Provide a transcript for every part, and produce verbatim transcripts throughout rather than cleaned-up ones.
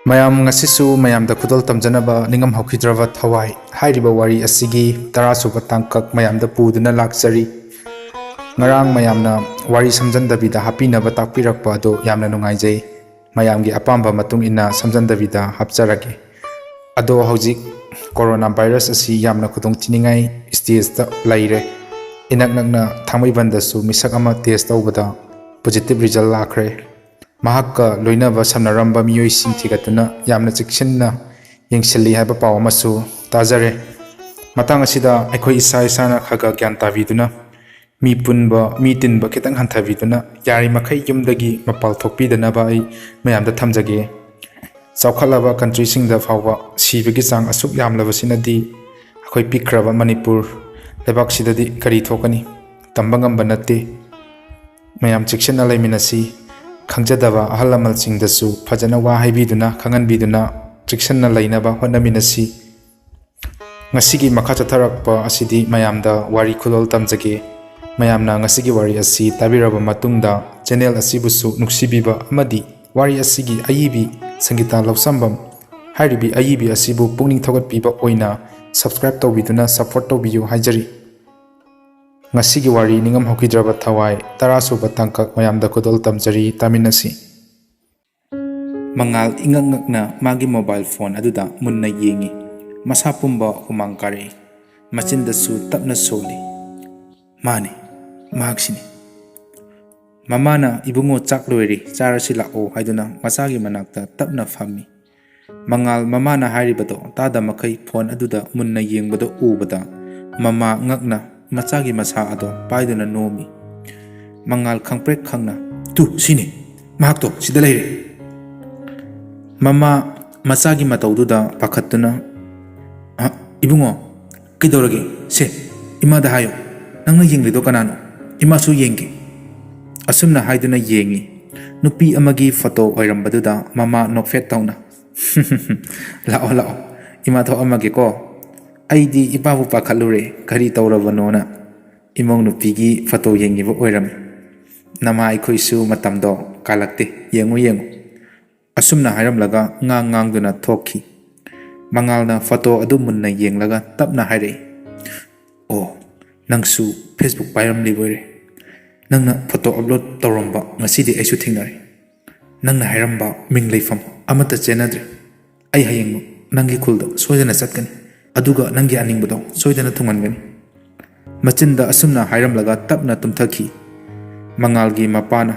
ꯃꯌꯥꯝ, ꯉꯁꯤꯁꯨ ꯃꯌꯥꯝꯗ ꯈꯨꯗꯣꯜ ꯇꯝꯖꯅꯕ ꯅꯤꯡꯉꯝ ꯍꯧꯈꯤꯗ꯭ꯔꯕ ꯊꯋꯥꯏ ꯍꯥꯏꯔꯤꯕ ꯋꯥꯔꯤ ꯑꯁꯤꯒꯤ ꯇꯔꯥ ꯁꯨꯕ ꯇꯥꯡꯀꯛ ꯃꯌꯥꯝꯗ ꯄꯨꯗꯨꯅ ꯂꯥꯛꯆꯔꯤ꯫ ꯉꯔꯥꯡ ꯃꯌꯥꯝꯅ ꯋꯥꯔꯤ ꯁꯝꯖꯟꯗꯕꯤꯗ ꯍꯥꯞꯄꯤꯅꯕ ꯇꯥꯛꯄꯤꯔꯛꯄ ꯑꯗꯨ ꯌꯥꯝꯅ ꯅꯨꯡꯉꯥꯏꯖꯩ꯫ ꯃꯌꯥꯝꯒꯤ ꯑꯄꯥꯝꯕ ꯃꯇꯨꯡ ꯏꯟꯅ ꯁꯝꯖꯟꯗꯕꯤꯗ ꯍꯥꯞꯆꯔꯒꯦ꯫ ꯑꯗꯣ ꯍꯧꯖꯤꯛ corona virus ꯑꯁꯤ ꯌꯥꯝꯅ ꯈꯨꯗꯣꯡ ꯊꯤꯅꯤꯡꯉꯥꯏ stageꯇ ꯂꯩꯔꯦ꯫ ꯏꯅꯛ ꯅꯛꯅ ꯊꯥꯡꯃꯩꯕꯟꯗꯁꯨ ꯃꯤꯁꯛ ꯑꯃ test ꯇꯧꯕꯗ positive result ꯂꯥꯛꯈ꯭ꯔꯦ꯫ ꯃꯍꯥꯛꯀ ꯂꯣꯏꯅꯕ ꯁꯝꯅꯔꯝꯕ ꯃꯤꯑꯣꯏꯁꯤꯡ ꯊꯤꯒꯠꯇꯨꯅ ꯌꯥꯝꯅ ꯆꯦꯛꯁꯤꯟꯅ ꯌꯦꯡꯁꯤꯜꯂꯤ ꯍꯥꯏꯕ ꯄꯥꯎ ꯑꯃꯁꯨ ꯇꯥꯖꯔꯦ꯫ ꯃꯇꯥꯡ ꯑꯁꯤꯗ ꯑꯩꯈꯣꯏ ꯏꯁꯥ ꯏꯁꯥꯅ ꯈꯔ ꯈꯔ ꯒ꯭ꯌꯥꯟ ꯇꯥꯕꯤꯗꯨꯅ ꯃꯤ ꯄꯨꯟꯕ, ꯃꯤ ꯇꯤꯟꯕ ꯈꯤꯇꯪ ꯍꯟꯊꯕꯤꯗꯨꯅ ꯌꯥꯔꯤꯃꯈꯩ ꯌꯨꯝꯗꯒꯤ ꯃꯄꯥꯜ ꯊꯣꯛꯄꯤꯗꯅꯕ ꯑꯩ ꯃꯌꯥꯝꯗ ꯊꯝꯖꯒꯦ꯫ ꯆꯥꯎꯈꯠꯂꯕ countryꯁꯤꯡꯗ ꯐꯥꯎꯕ ꯁꯤꯕꯒꯤ ꯆꯥꯡ ꯑꯁꯨꯛ ꯌꯥꯝꯂꯕꯁꯤꯅꯗꯤ ꯑꯩꯈꯣꯏ ꯄꯤꯛꯈ꯭ꯔꯕ ꯃꯅꯤꯄꯨꯔ ꯂꯩꯕꯥꯛꯁꯤꯗꯗꯤ ꯀꯔꯤ ꯊꯣꯛꯀꯅꯤ? ꯇꯝꯕ ꯉꯝꯕ ꯅꯠꯇꯦ꯫ ꯃꯌꯥꯝ ꯆꯦꯛꯁꯤꯟꯅ ꯂꯩꯃꯤꯟꯅꯁꯤ꯫ ꯈꯪꯖꯗꯕ ꯑꯍꯜ ꯂꯃꯟꯁꯤꯡꯗꯁꯨ ꯐꯖꯅ ꯋꯥ ꯍꯥꯏꯕꯤꯗꯨꯅ, ꯈꯪꯍꯟꯕꯤꯗꯨꯅ ꯆꯦꯛꯁꯤꯟꯅ ꯂꯩꯅꯕ ꯍꯣꯠꯅꯃꯤꯟꯅꯁꯤ꯫ ꯉꯁꯤꯒꯤ ꯃꯈꯥ ꯆꯠꯊꯔꯛꯄ ꯑꯁꯤꯗꯤ ꯃꯌꯥꯝꯗ ꯋꯥꯔꯤ ꯈꯨꯗꯣꯜ ꯇꯝꯖꯒꯦ꯫ ꯃꯌꯥꯝꯅ ꯉꯁꯤꯒꯤ ꯋꯥꯔꯤ ꯑꯁꯤ ꯇꯥꯕꯤꯔꯕ ꯃꯇꯨꯡꯗ channel ꯑꯁꯤꯕꯨꯁꯨ ꯅꯨꯡꯁꯤꯕꯤꯕ ꯑꯃꯗꯤ ꯋꯥꯔꯤ ꯑꯁꯤꯒꯤ ꯑꯏꯕꯤ ꯁꯪꯒꯤꯇꯥ ꯂꯧꯁꯝꯕꯝ ꯍꯥꯏꯔꯤꯕꯤ ꯑꯏꯕꯤ ꯑꯁꯤꯕꯨ ꯄꯨꯛꯅꯤꯡ ꯊꯧꯒꯠꯄꯤꯕ ꯑꯣꯏꯅ subscribe ꯇꯧꯕꯤꯗꯨꯅ support ꯇꯧꯕꯤꯌꯨ ꯍꯥꯏꯖꯔꯤ꯫ ꯉꯁꯤꯒꯤ ꯋꯥꯔꯤ ꯅꯤꯡꯉꯝ ꯍꯧꯈꯤꯗ꯭ꯔꯕ ꯊꯋꯥꯏ ꯇꯔꯥ ꯁꯨꯕ ꯇꯥꯡꯀꯛ ꯃꯌꯥꯝꯗ ꯈꯨꯗꯣꯜ ꯇꯝꯖꯔꯤ, ꯇꯥꯃꯤꯟꯅꯁꯤ꯫ ꯃꯉꯥꯜ ꯏꯉꯛ ꯉꯛꯅ ꯃꯥꯒꯤ mobile phone ꯑꯗꯨꯗ ꯃꯨꯟꯅ ꯌꯦꯡꯉꯤ꯫ ꯃꯁꯥ ꯄꯨꯝꯕ ꯍꯨꯃꯥꯡ ꯀꯥꯔꯛꯏ꯫ ꯃꯆꯤꯟꯗꯁꯨ ꯇꯞꯅ ꯁꯣꯜꯂꯤ꯫ "ꯃꯥꯅꯤ, ꯃꯍꯥꯛꯁꯤꯅꯤ꯫" ꯃꯃꯥꯅ, "ꯏꯕꯨꯡꯉꯣ, ꯆꯥꯛ ꯂꯣꯏꯔꯦ, ꯆꯥꯔꯁꯤ ꯂꯥꯛꯑꯣ" ꯍꯥꯏꯗꯨꯅ ꯃꯆꯥꯒꯤ ꯃꯅꯥꯛꯇ ꯇꯞꯅ ꯐꯝꯃꯤ꯫ ꯃꯉꯥꯜ ꯃꯃꯥꯅ ꯍꯥꯏꯔꯤꯕꯗꯣ ꯇꯥꯗ ꯃꯈꯩ phone ꯑꯗꯨꯗ ꯃꯨꯟꯅ ꯌꯦꯡꯕꯗꯣ ꯎꯕꯗ ꯃꯃꯥ ꯉꯛꯅ ꯃꯆꯥꯒꯤ ꯃꯁꯥ ꯑꯗꯣ ꯄꯥꯏꯗꯨꯅ ꯅꯣꯝꯃꯤ꯫ ꯃꯉꯥꯜ ꯈꯪꯄ꯭ꯔꯦꯛ ꯈꯪꯅ, "ꯇꯨ, ꯁꯤꯅꯤ, ꯃꯍꯥꯛꯇꯣ ꯁꯤꯗ ꯂꯩꯔꯦ꯫" ꯃꯃꯥ ꯃꯆꯥꯒꯤ ꯃꯇꯧꯗꯨꯗ ꯄꯥꯈꯠꯇꯨꯅ, "ꯑ, ꯏꯕꯨꯡꯉꯣ, ꯀꯩꯗꯧꯔꯒꯦ? ꯁꯦ, ꯏꯃꯥꯗ ꯍꯥꯏꯌꯣ꯫ ꯅꯪꯅ ꯌꯦꯡꯂꯤꯗꯣ ꯀꯅꯥꯅꯣ? ꯏꯃꯥꯁꯨ ꯌꯦꯡꯒꯦ꯫" ꯑꯁꯨꯝꯅ ꯍꯥꯏꯗꯨꯅ ꯌꯦꯡꯉꯤ꯫ ꯅꯨꯄꯤ ꯑꯃꯒꯤ photo ꯑꯣꯏꯔꯝꯕꯗꯨꯗ ꯃꯃꯥ ꯅꯣꯛꯐꯦꯠ ꯇꯧꯅ, "ꯂꯥꯛꯑꯣ, ꯂꯥꯛꯑꯣ, ꯏꯃꯥ ꯊꯣꯛꯑꯝꯃꯒꯦꯀꯣ꯫ ꯑꯩꯗꯤ ꯏꯄꯥꯕꯨ ꯄꯥꯈꯠꯂꯨꯔꯦ, ꯀꯔꯤ ꯇꯧꯔꯕꯅꯣꯅ꯫ ꯏꯃꯧ ꯅꯨꯄꯤꯒꯤ photo ꯌꯦꯡꯉꯤꯕ ꯑꯣꯏꯔꯝꯃꯤ꯫ ꯅꯃꯥ ꯑꯩꯈꯣꯏꯁꯨ ꯃꯇꯝꯗꯣ ꯀꯥꯜꯂꯛꯇꯦ, ꯌꯦꯡꯉꯨ, ꯌꯦꯡꯉꯨ꯫" ꯑꯁꯨꯝꯅ ꯍꯥꯏꯔꯝꯂꯒ ꯉꯥꯡ ꯉꯥꯡꯗꯨꯅ ꯊꯣꯛꯈꯤ꯫ ꯃꯉꯥꯜꯅ ꯐꯣꯇꯣ ꯑꯗꯨ ꯃꯨꯟꯅ ꯌꯦꯡꯂꯒ ꯇꯞꯅ ꯍꯥꯏꯔꯛꯏ, "ꯑꯣ, ꯅꯪꯁꯨ Facebook ꯄꯥꯏꯔꯝꯂꯤꯕꯣꯏꯔꯦ꯫ ꯅꯪꯅ ꯐꯣꯇꯣ ꯑꯞꯂꯣꯗ ꯇꯧꯔꯝꯕ ꯉꯁꯤꯗꯤ ꯑꯩꯁꯨ ꯊꯦꯡꯅꯔꯦ꯫ ꯅꯪꯅ ꯍꯥꯏꯔꯝꯕ ꯃꯤꯡ ꯂꯩꯐꯝ ꯑꯃꯠꯇ ꯆꯦꯟꯅꯗ꯭ꯔꯦ꯫ ꯑꯩ ꯍꯌꯦꯡꯃꯛ ꯅꯪꯒꯤ ꯈꯨꯜꯗ ꯁꯣꯏꯗꯅ ꯆꯠꯀꯅꯤ, ꯑꯗꯨꯒ ꯅꯪꯒꯤ ꯑꯅꯤꯡꯕꯗꯣ ꯁꯣꯏꯗꯅ ꯊꯨꯡꯍꯟꯒꯅꯤ꯫" ꯃꯆꯤꯟꯗ ꯑꯁꯨꯝꯅ ꯍꯥꯏꯔꯝꯂꯒ ꯇꯞꯅ ꯇꯨꯝꯊꯈꯤ꯫ ꯃꯉꯥꯜꯒꯤ ꯃꯄꯥꯅ,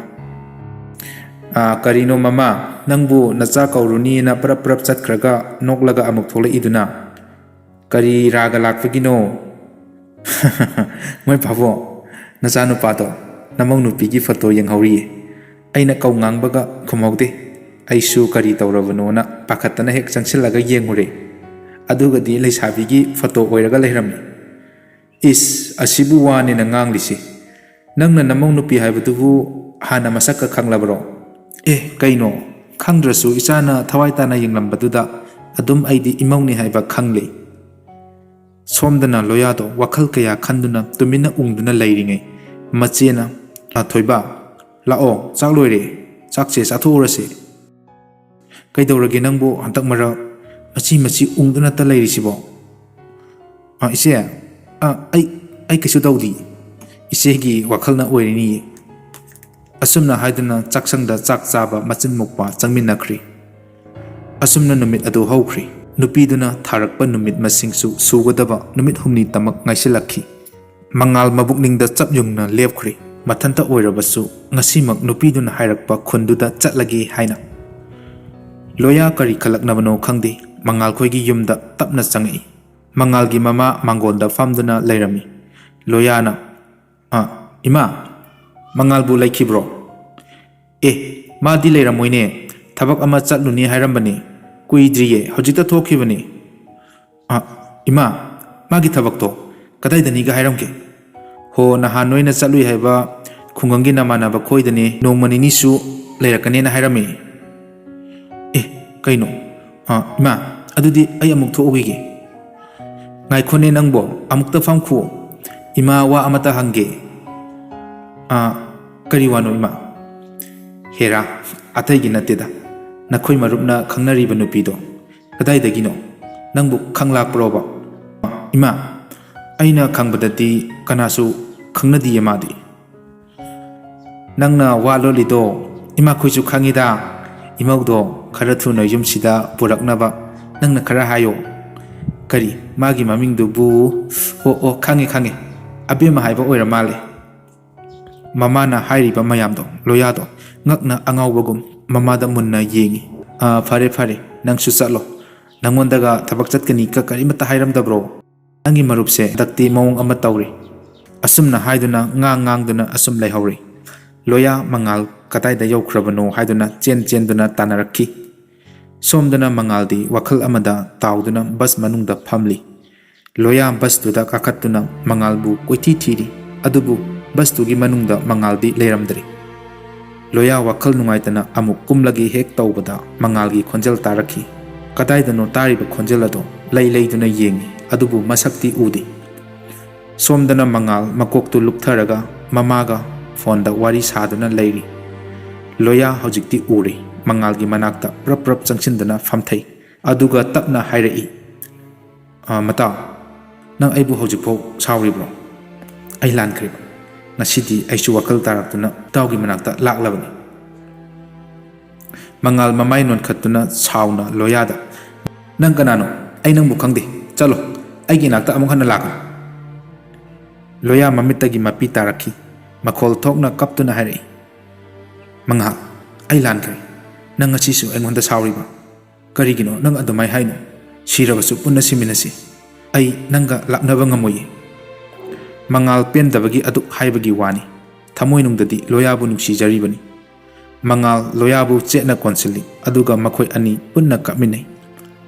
"ꯑꯥ, ꯀꯔꯤꯅꯣ ꯃꯃꯥ, ꯅꯪꯕꯨ ꯅꯆꯥ ꯀꯧꯔꯨꯅꯤꯅ ꯄꯔꯞ ꯄꯔꯞ ꯆꯠꯈ꯭ꯔꯒ ꯅꯣꯛꯂꯒ ꯑꯃꯨꯛ ꯊꯣꯛꯂꯛꯏꯗꯨꯅ? ꯀꯔꯤ ꯔꯥꯒ ꯂꯥꯛꯄꯒꯤꯅꯣ?" "ꯃꯣꯏ ꯄꯥꯕꯣ, ꯅꯆꯥꯅꯨꯄꯥꯗꯣ ꯅꯃꯧ ꯅꯨꯄꯤꯒꯤ ꯐꯣꯇꯣ ꯌꯦꯡꯍꯧꯔꯤꯌꯦ꯫ ꯑꯩꯅ ꯀꯧ ꯉꯥꯡꯕꯒ ꯈꯨꯝꯍꯧꯗꯦ꯫ ꯑꯩꯁꯨ ꯀꯔꯤ ꯇꯧꯔꯕꯅꯣꯅ ꯄꯥꯈꯠꯇꯅ ꯍꯦꯛ ꯆꯪꯁꯤꯜꯂꯒ ꯌꯦꯡꯉꯨꯔꯦ꯫ ꯑꯗꯨꯒꯗꯤ ꯂꯩꯁꯥꯕꯤꯒꯤ ꯐꯣꯇꯣ ꯑꯣꯏꯔꯒ ꯂꯩꯔꯝꯃꯤ꯫" "ꯏꯁ, ꯑꯁꯤꯕꯨ ꯋꯥꯅꯦꯅ ꯉꯥꯡꯂꯤꯁꯤ꯫ ꯅꯪꯅ ꯅꯃꯧ ꯅꯨꯄꯤ ꯍꯥꯏꯕꯗꯨꯕꯨ ꯍꯥꯟꯅ ꯃꯁꯛꯀ ꯈꯪꯂꯕꯔꯣ?" "ꯑꯦ, ꯀꯩꯅꯣ? ꯈꯪꯗ꯭ꯔꯁꯨ ꯏꯆꯥꯅ ꯊꯋꯥꯏ ꯇꯥꯅ ꯌꯦꯡꯂꯝꯕꯗꯨꯗ ꯑꯗꯨꯝ ꯑꯩꯗꯤ ꯏꯃꯧꯅꯤ ꯍꯥꯏꯕ ꯈꯪꯂꯦ꯫" ꯁꯣꯝꯗꯅ ꯂꯣꯌꯥꯗꯣ ꯋꯥꯈꯜ ꯀꯌꯥ ꯈꯟꯗꯨꯅ ꯇꯨꯃꯤꯟꯅ ꯎꯪꯗꯨꯅ ꯂꯩꯔꯤꯉꯩ, ꯃꯆꯦꯅ, "ꯑ, ꯊꯣꯏꯕ, ꯂꯥꯛꯑꯣ, ꯆꯥꯛ ꯂꯣꯏꯔꯦ, ꯆꯥꯛꯁꯦ ꯆꯥꯊꯣꯛꯎꯔꯁꯦ꯫" "ꯀꯩꯗꯧꯔꯒꯦ ꯅꯪꯕꯨ ꯍꯟꯗꯛ ꯃꯔꯛ ꯃꯆꯤ ꯃꯆꯤ ꯎꯪꯗꯨꯅꯇ ꯂꯩꯔꯤꯁꯤꯕꯣ?" "ꯑ, ꯏꯆꯦ, ꯑ, ꯑꯩ, ꯑꯩ ꯀꯩꯁꯨ ꯇꯧꯗꯤ꯫ ꯏꯆꯦꯒꯤ ꯋꯥꯈꯜꯅ ꯑꯣꯏꯔꯤꯅꯤꯌꯦ꯫" ꯑꯁꯨꯝꯅ ꯍꯥꯏꯗꯨꯅ ꯆꯥꯛꯁꯪꯗ ꯆꯥꯛ ꯆꯥꯕ ꯃꯆꯤꯟ ꯃꯧꯄ꯭ꯋꯥ ꯆꯪꯃꯤꯟꯅꯈ꯭ꯔꯤ꯫ ꯑꯁꯨꯝꯅ ꯅꯨꯃꯤꯠ ꯑꯗꯨ ꯍꯧꯈ꯭ꯔꯤ꯫ ꯅꯨꯄꯤꯗꯨꯅ ꯊꯥꯔꯛꯄ ꯅꯨꯃꯤꯠ ꯃꯁꯤꯡꯁꯨ ꯁꯨꯒꯗꯕ ꯅꯨꯃꯤꯠ ꯍꯨꯝꯅꯤꯇꯃꯛ ꯉꯥꯏꯁꯤꯜꯂꯛꯈꯤ꯫ ꯃꯉꯥꯜ ꯃꯕꯨꯛꯅꯤꯡꯗ ꯆꯞ ꯌꯨꯡꯅ ꯂꯦꯞꯈ꯭ꯔꯤ꯫ ꯃꯊꯟꯇ ꯑꯣꯏꯔꯕꯁꯨ ꯉꯁꯤꯃꯛ ꯅꯨꯄꯤꯗꯨꯅ ꯍꯥꯏꯔꯛꯄ ꯈꯨꯟꯗꯨꯗ ꯆꯠꯂꯒꯦ ꯍꯥꯏꯅ꯫ ꯂꯣꯌꯥ ꯀꯔꯤ ꯈꯜꯂꯛꯅꯕꯅꯣ ꯈꯪꯗꯦ, ꯃꯉꯥꯜꯈꯣꯏꯒꯤ ꯌꯨꯝꯗ ꯇꯞꯅ ꯆꯪꯉꯛꯏ꯫ ꯃꯉꯥꯜꯒꯤ ꯃꯃꯥ ꯃꯥꯡꯒꯣꯟꯗ ꯐꯝꯗꯨꯅ ꯂꯩꯔꯝꯃꯤ꯫ ꯂꯣꯌꯥꯅ, "ꯑ, ꯏꯃꯥ, ꯃꯉꯥꯜꯕꯨ ꯂꯩꯈꯤꯕ꯭ꯔꯣ?" "ꯑꯦ, ꯃꯥꯗꯤ ꯂꯩꯔꯝꯃꯣꯏꯅꯦ꯫ ꯊꯕꯛ ꯑꯃ ꯆꯠꯂꯨꯅꯤ ꯍꯥꯏꯔꯝꯕꯅꯤ꯫ ꯀꯨꯏꯗ꯭ꯔꯤꯌꯦ, ꯍꯧꯖꯤꯛꯇ ꯊꯣꯛꯈꯤꯕꯅꯤ꯫" "ꯑ, ꯏꯃꯥ, ꯃꯥꯒꯤ ꯊꯕꯛꯇꯣ ꯀꯗꯥꯏꯗꯅꯤꯒ ꯍꯥꯏꯔꯝꯒꯦ?" "ꯍꯣ, ꯅꯍꯥꯟ ꯅꯣꯏꯅ ꯆꯠꯂꯨꯏ ꯍꯥꯏꯕ ꯈꯨꯡꯒꯪꯒꯤ ꯅꯃꯥꯟꯅꯕ ꯈꯣꯏꯗꯅꯦ, ꯅꯣꯡꯃ ꯅꯤꯅꯤꯁꯨ ꯂꯩꯔꯛꯀꯅꯦꯅ ꯍꯥꯏꯔꯝꯃꯤ꯫" "ꯑꯦ, ꯀꯩꯅꯣ? ꯑ, ꯏꯃꯥ, ꯑꯗꯨꯗꯤ ꯑꯩ ꯑꯃꯨꯛ ꯊꯣꯛꯎꯈꯤꯒꯦ꯫ ꯉꯥꯏꯈꯣꯅꯦ ꯅꯪꯕꯣ, ꯑꯃꯨꯛꯇ ꯐꯝꯈꯣ꯫ ꯏꯃꯥ ꯋꯥ ꯑꯃꯇ ꯍꯪꯒꯦ꯫" "ꯑ, ꯀꯔꯤ ꯋꯥꯅꯣ ꯏꯃꯥ?" "ꯍꯦꯔꯥ, ꯑꯇꯩꯒꯤ ꯅꯠꯇꯦꯗ꯫ ꯅꯈꯣꯏ ꯃꯔꯨꯞꯅ ꯈꯪꯅꯔꯤꯕ ꯅꯨꯄꯤꯗꯣ ꯀꯗꯥꯏꯗꯒꯤꯅꯣ? ꯅꯪꯕꯨ ꯈꯪꯂꯥꯛꯄ꯭ꯔꯣꯕ? ꯏꯃꯥ, ꯑꯩꯅ ꯈꯪꯕꯗꯗꯤ ꯀꯅꯥꯁꯨ ꯈꯪꯅꯗꯤꯌꯦ ꯃꯥꯗꯤ꯫ ꯅꯪꯅ ꯋꯥ ꯂꯣꯜꯂꯤꯗꯣ ꯏꯃꯥꯈꯣꯏꯁꯨ ꯈꯪꯉꯤꯗ꯫ ꯏꯃꯧꯗꯣ ꯈꯔ ꯊꯨꯅ ꯌꯨꯝꯁꯤꯗ ꯄꯨꯔꯛꯅꯕ ꯅꯪꯅ ꯈꯔ ꯍꯥꯏꯌꯣ꯫ ꯀꯔꯤ? ꯃꯥꯒꯤ ꯃꯃꯤꯡꯗꯨꯕꯨ? ꯑꯣ, ꯑꯣ, ꯈꯪꯉꯦ, ꯈꯪꯉꯦ꯫ ꯑꯕꯦꯝꯃ ꯍꯥꯏꯕ ꯑꯣꯏꯔ ꯃꯥꯜꯂꯦ꯫ ꯃꯃꯥꯅ ꯍꯥꯏꯔꯤꯕ ꯃꯌꯥꯝꯗꯣ ꯂꯣꯌꯥꯗꯣ ꯉꯛꯅ ꯑꯉꯥꯎꯕꯒꯨꯝ ꯃꯃꯥꯗ ꯃꯨꯟꯅ ꯌꯦꯡꯉꯤ꯫ "ꯑꯥ, ꯐꯔꯦ, ꯐꯔꯦ, ꯅꯪꯁꯨ ꯆꯠꯂꯣ꯫ ꯅꯪꯉꯣꯟꯗꯒ ꯊꯕꯛ ꯆꯠꯀꯅꯤꯒ ꯀꯔꯤꯃꯠꯇ ꯍꯥꯏꯔꯝꯗꯕ꯭ꯔꯣ? ꯅꯪꯒꯤ ꯃꯔꯨꯞꯁꯦ ꯍꯟꯗꯛꯇꯤ ꯃꯑꯣꯡ ꯑꯃ ꯇꯧꯔꯦ꯫" ꯑꯁꯨꯝꯅ ꯍꯥꯏꯗꯨꯅ ꯉꯥꯡ ꯉꯥꯡꯗꯨꯅ ꯑꯁꯨꯝ ꯂꯩꯍꯧꯔꯦ꯫ ꯂꯣꯌꯥ ꯃꯉꯥꯜ ꯀꯗꯥꯏꯗ ꯌꯧꯈ꯭ꯔꯕꯅꯣ ꯍꯥꯏꯗꯨꯅ ꯆꯦꯟ ꯆꯦꯟꯗꯨꯅ ꯇꯥꯟꯅꯔꯛꯈꯤ꯫ ꯁꯣꯝꯗꯅ ꯃꯉꯥꯜꯗꯤ ꯋꯥꯈꯜ ꯑꯃꯗ ꯇꯥꯎꯗꯨꯅ ꯕꯁ ꯃꯅꯨꯡꯗ ꯐꯝꯂꯤ꯫ ꯂꯣꯌꯥ ꯕꯁꯇꯨꯗ ꯀꯥꯈꯠꯇꯨꯅ ꯃꯉꯥꯜꯕꯨ ꯀꯣꯏꯊꯤ ꯊꯤꯔꯤ꯫ ꯑꯗꯨꯕꯨ ꯕꯁꯇꯨꯒꯤ ꯃꯅꯨꯡꯗ ꯃꯉꯥꯜꯗꯤ ꯂꯩꯔꯝꯗ꯭ꯔꯦ꯫ ꯂꯣꯌꯥ ꯋꯥꯈꯜ ꯅꯨꯡꯉꯥꯏꯇꯅ ꯑꯃꯨꯛ ꯀꯨꯝꯂꯒꯦ ꯍꯦꯛ ꯇꯧꯕꯗ ꯃꯉꯥꯜꯒꯤ ꯈꯣꯟꯖꯦꯜ ꯇꯥꯔꯛꯈꯤ꯫ ꯀꯗꯥꯏꯗꯅꯣ ꯇꯥꯔꯤꯕ ꯈꯣꯟꯖꯦꯜ ꯑꯗꯣ? ꯂꯩ ꯂꯩꯗꯨꯅ ꯌꯦꯡꯉꯤ, ꯑꯗꯨꯕꯨ ꯃꯁꯛꯇꯤ ꯎꯗꯦ꯫ ꯁꯣꯝꯗꯅ ꯃꯉꯥꯜ ꯃꯀꯣꯛꯇꯨ ꯂꯨꯞꯊꯔꯒ ꯃꯃꯥꯒ ꯐꯣꯟꯗ ꯋꯥꯔꯤ ꯁꯥꯗꯨꯅ ꯂꯩꯔꯤ꯫ ꯂꯣꯌꯥ ꯍꯧꯖꯤꯛꯇꯤ ꯎꯔꯦ꯫ ꯃꯉꯥꯜꯒꯤ ꯃꯅꯥꯛꯇ ꯄ꯭ꯔꯞ ꯄ꯭ꯔꯞ ꯆꯪꯁꯤꯟꯗꯨꯅ ꯐꯝꯊꯩ꯫ ꯑꯗꯨꯒ ꯇꯞꯅ ꯍꯥꯏꯔꯛꯏ, "ꯑ, ꯃꯇꯥꯎ, ꯅꯪ ꯑꯩꯕꯨ ꯍꯧꯖꯤꯛꯐꯥꯎ ꯁꯥꯎꯔꯤꯕ꯭ꯔꯣ? ꯑꯩ ꯂꯥꯟꯈ꯭ꯔꯦ꯫ ꯉꯁꯤꯗꯤ ꯑꯩꯁꯨ ꯋꯥꯈꯜ ꯇꯥꯔꯛꯇꯨꯅ ꯏꯇꯥꯎꯒꯤ ꯃꯅꯥꯛꯇ ꯂꯥꯛꯂꯕꯅꯤ꯫" ꯃꯉꯥꯜ ꯃꯃꯥꯏ ꯅꯣꯟꯈꯠꯇꯨꯅ ꯁꯥꯎꯅ ꯂꯣꯌꯥꯗ, "ꯅꯪ ꯀꯅꯥꯅꯣ? ꯑꯩ ꯅꯪꯕꯨ ꯈꯪꯗꯦ꯫ ꯆꯠꯂꯣ, ꯑꯩꯒꯤ ꯏꯅꯥꯛꯇ ꯑꯃꯨꯛ ꯍꯟꯅ ꯂꯥꯛꯀꯅꯨ꯫" ꯂꯣꯌꯥ ꯃꯃꯤꯠꯇꯒꯤ ꯃꯄꯤ ꯇꯥꯔꯛꯈꯤ꯫ ꯃꯈꯣꯜ ꯊꯣꯛꯅ ꯀꯞꯇꯨꯅ ꯍꯥꯏꯔꯛꯏ, "ꯃꯉꯥꯜ, ꯑꯩ ꯂꯥꯟꯈ꯭ꯔꯦ꯫ ꯅꯪ ꯉꯁꯤꯁꯨ ꯑꯩꯉꯣꯟꯗ ꯁꯥꯎꯔꯤꯕ? ꯀꯔꯤꯒꯤꯅꯣ ꯅꯪ ꯑꯗꯨꯃꯥꯏ ꯍꯥꯏꯅꯣ? ꯁꯤꯔꯕꯁꯨ ꯄꯨꯟꯅ ꯁꯤꯃꯤꯟꯅꯁꯤ꯫ ꯑꯩ ꯅꯪꯒ ꯂꯥꯞꯅꯕ ꯉꯝꯃꯣꯏꯌꯦ꯫" ꯃꯉꯥꯜ ꯄꯦꯟꯗꯕꯒꯤ ꯑꯗꯨꯛ ꯍꯥꯏꯕꯒꯤ ꯋꯥꯅꯤ꯫ ꯊꯃꯣꯏꯅꯨꯡꯗꯗꯤ ꯂꯣꯌꯥꯕꯨ ꯅꯨꯡꯁꯤꯖꯔꯤꯕꯅꯤ꯫ ꯃꯉꯥꯜ ꯂꯣꯌꯥꯕꯨ ꯆꯦꯠꯅ ꯀꯣꯟꯁꯤꯜꯂꯤ, ꯑꯗꯨꯒ ꯃꯈꯣꯏ ꯑꯅꯤ ꯄꯨꯟꯅ ꯀꯞꯃꯤꯟꯅꯩ꯫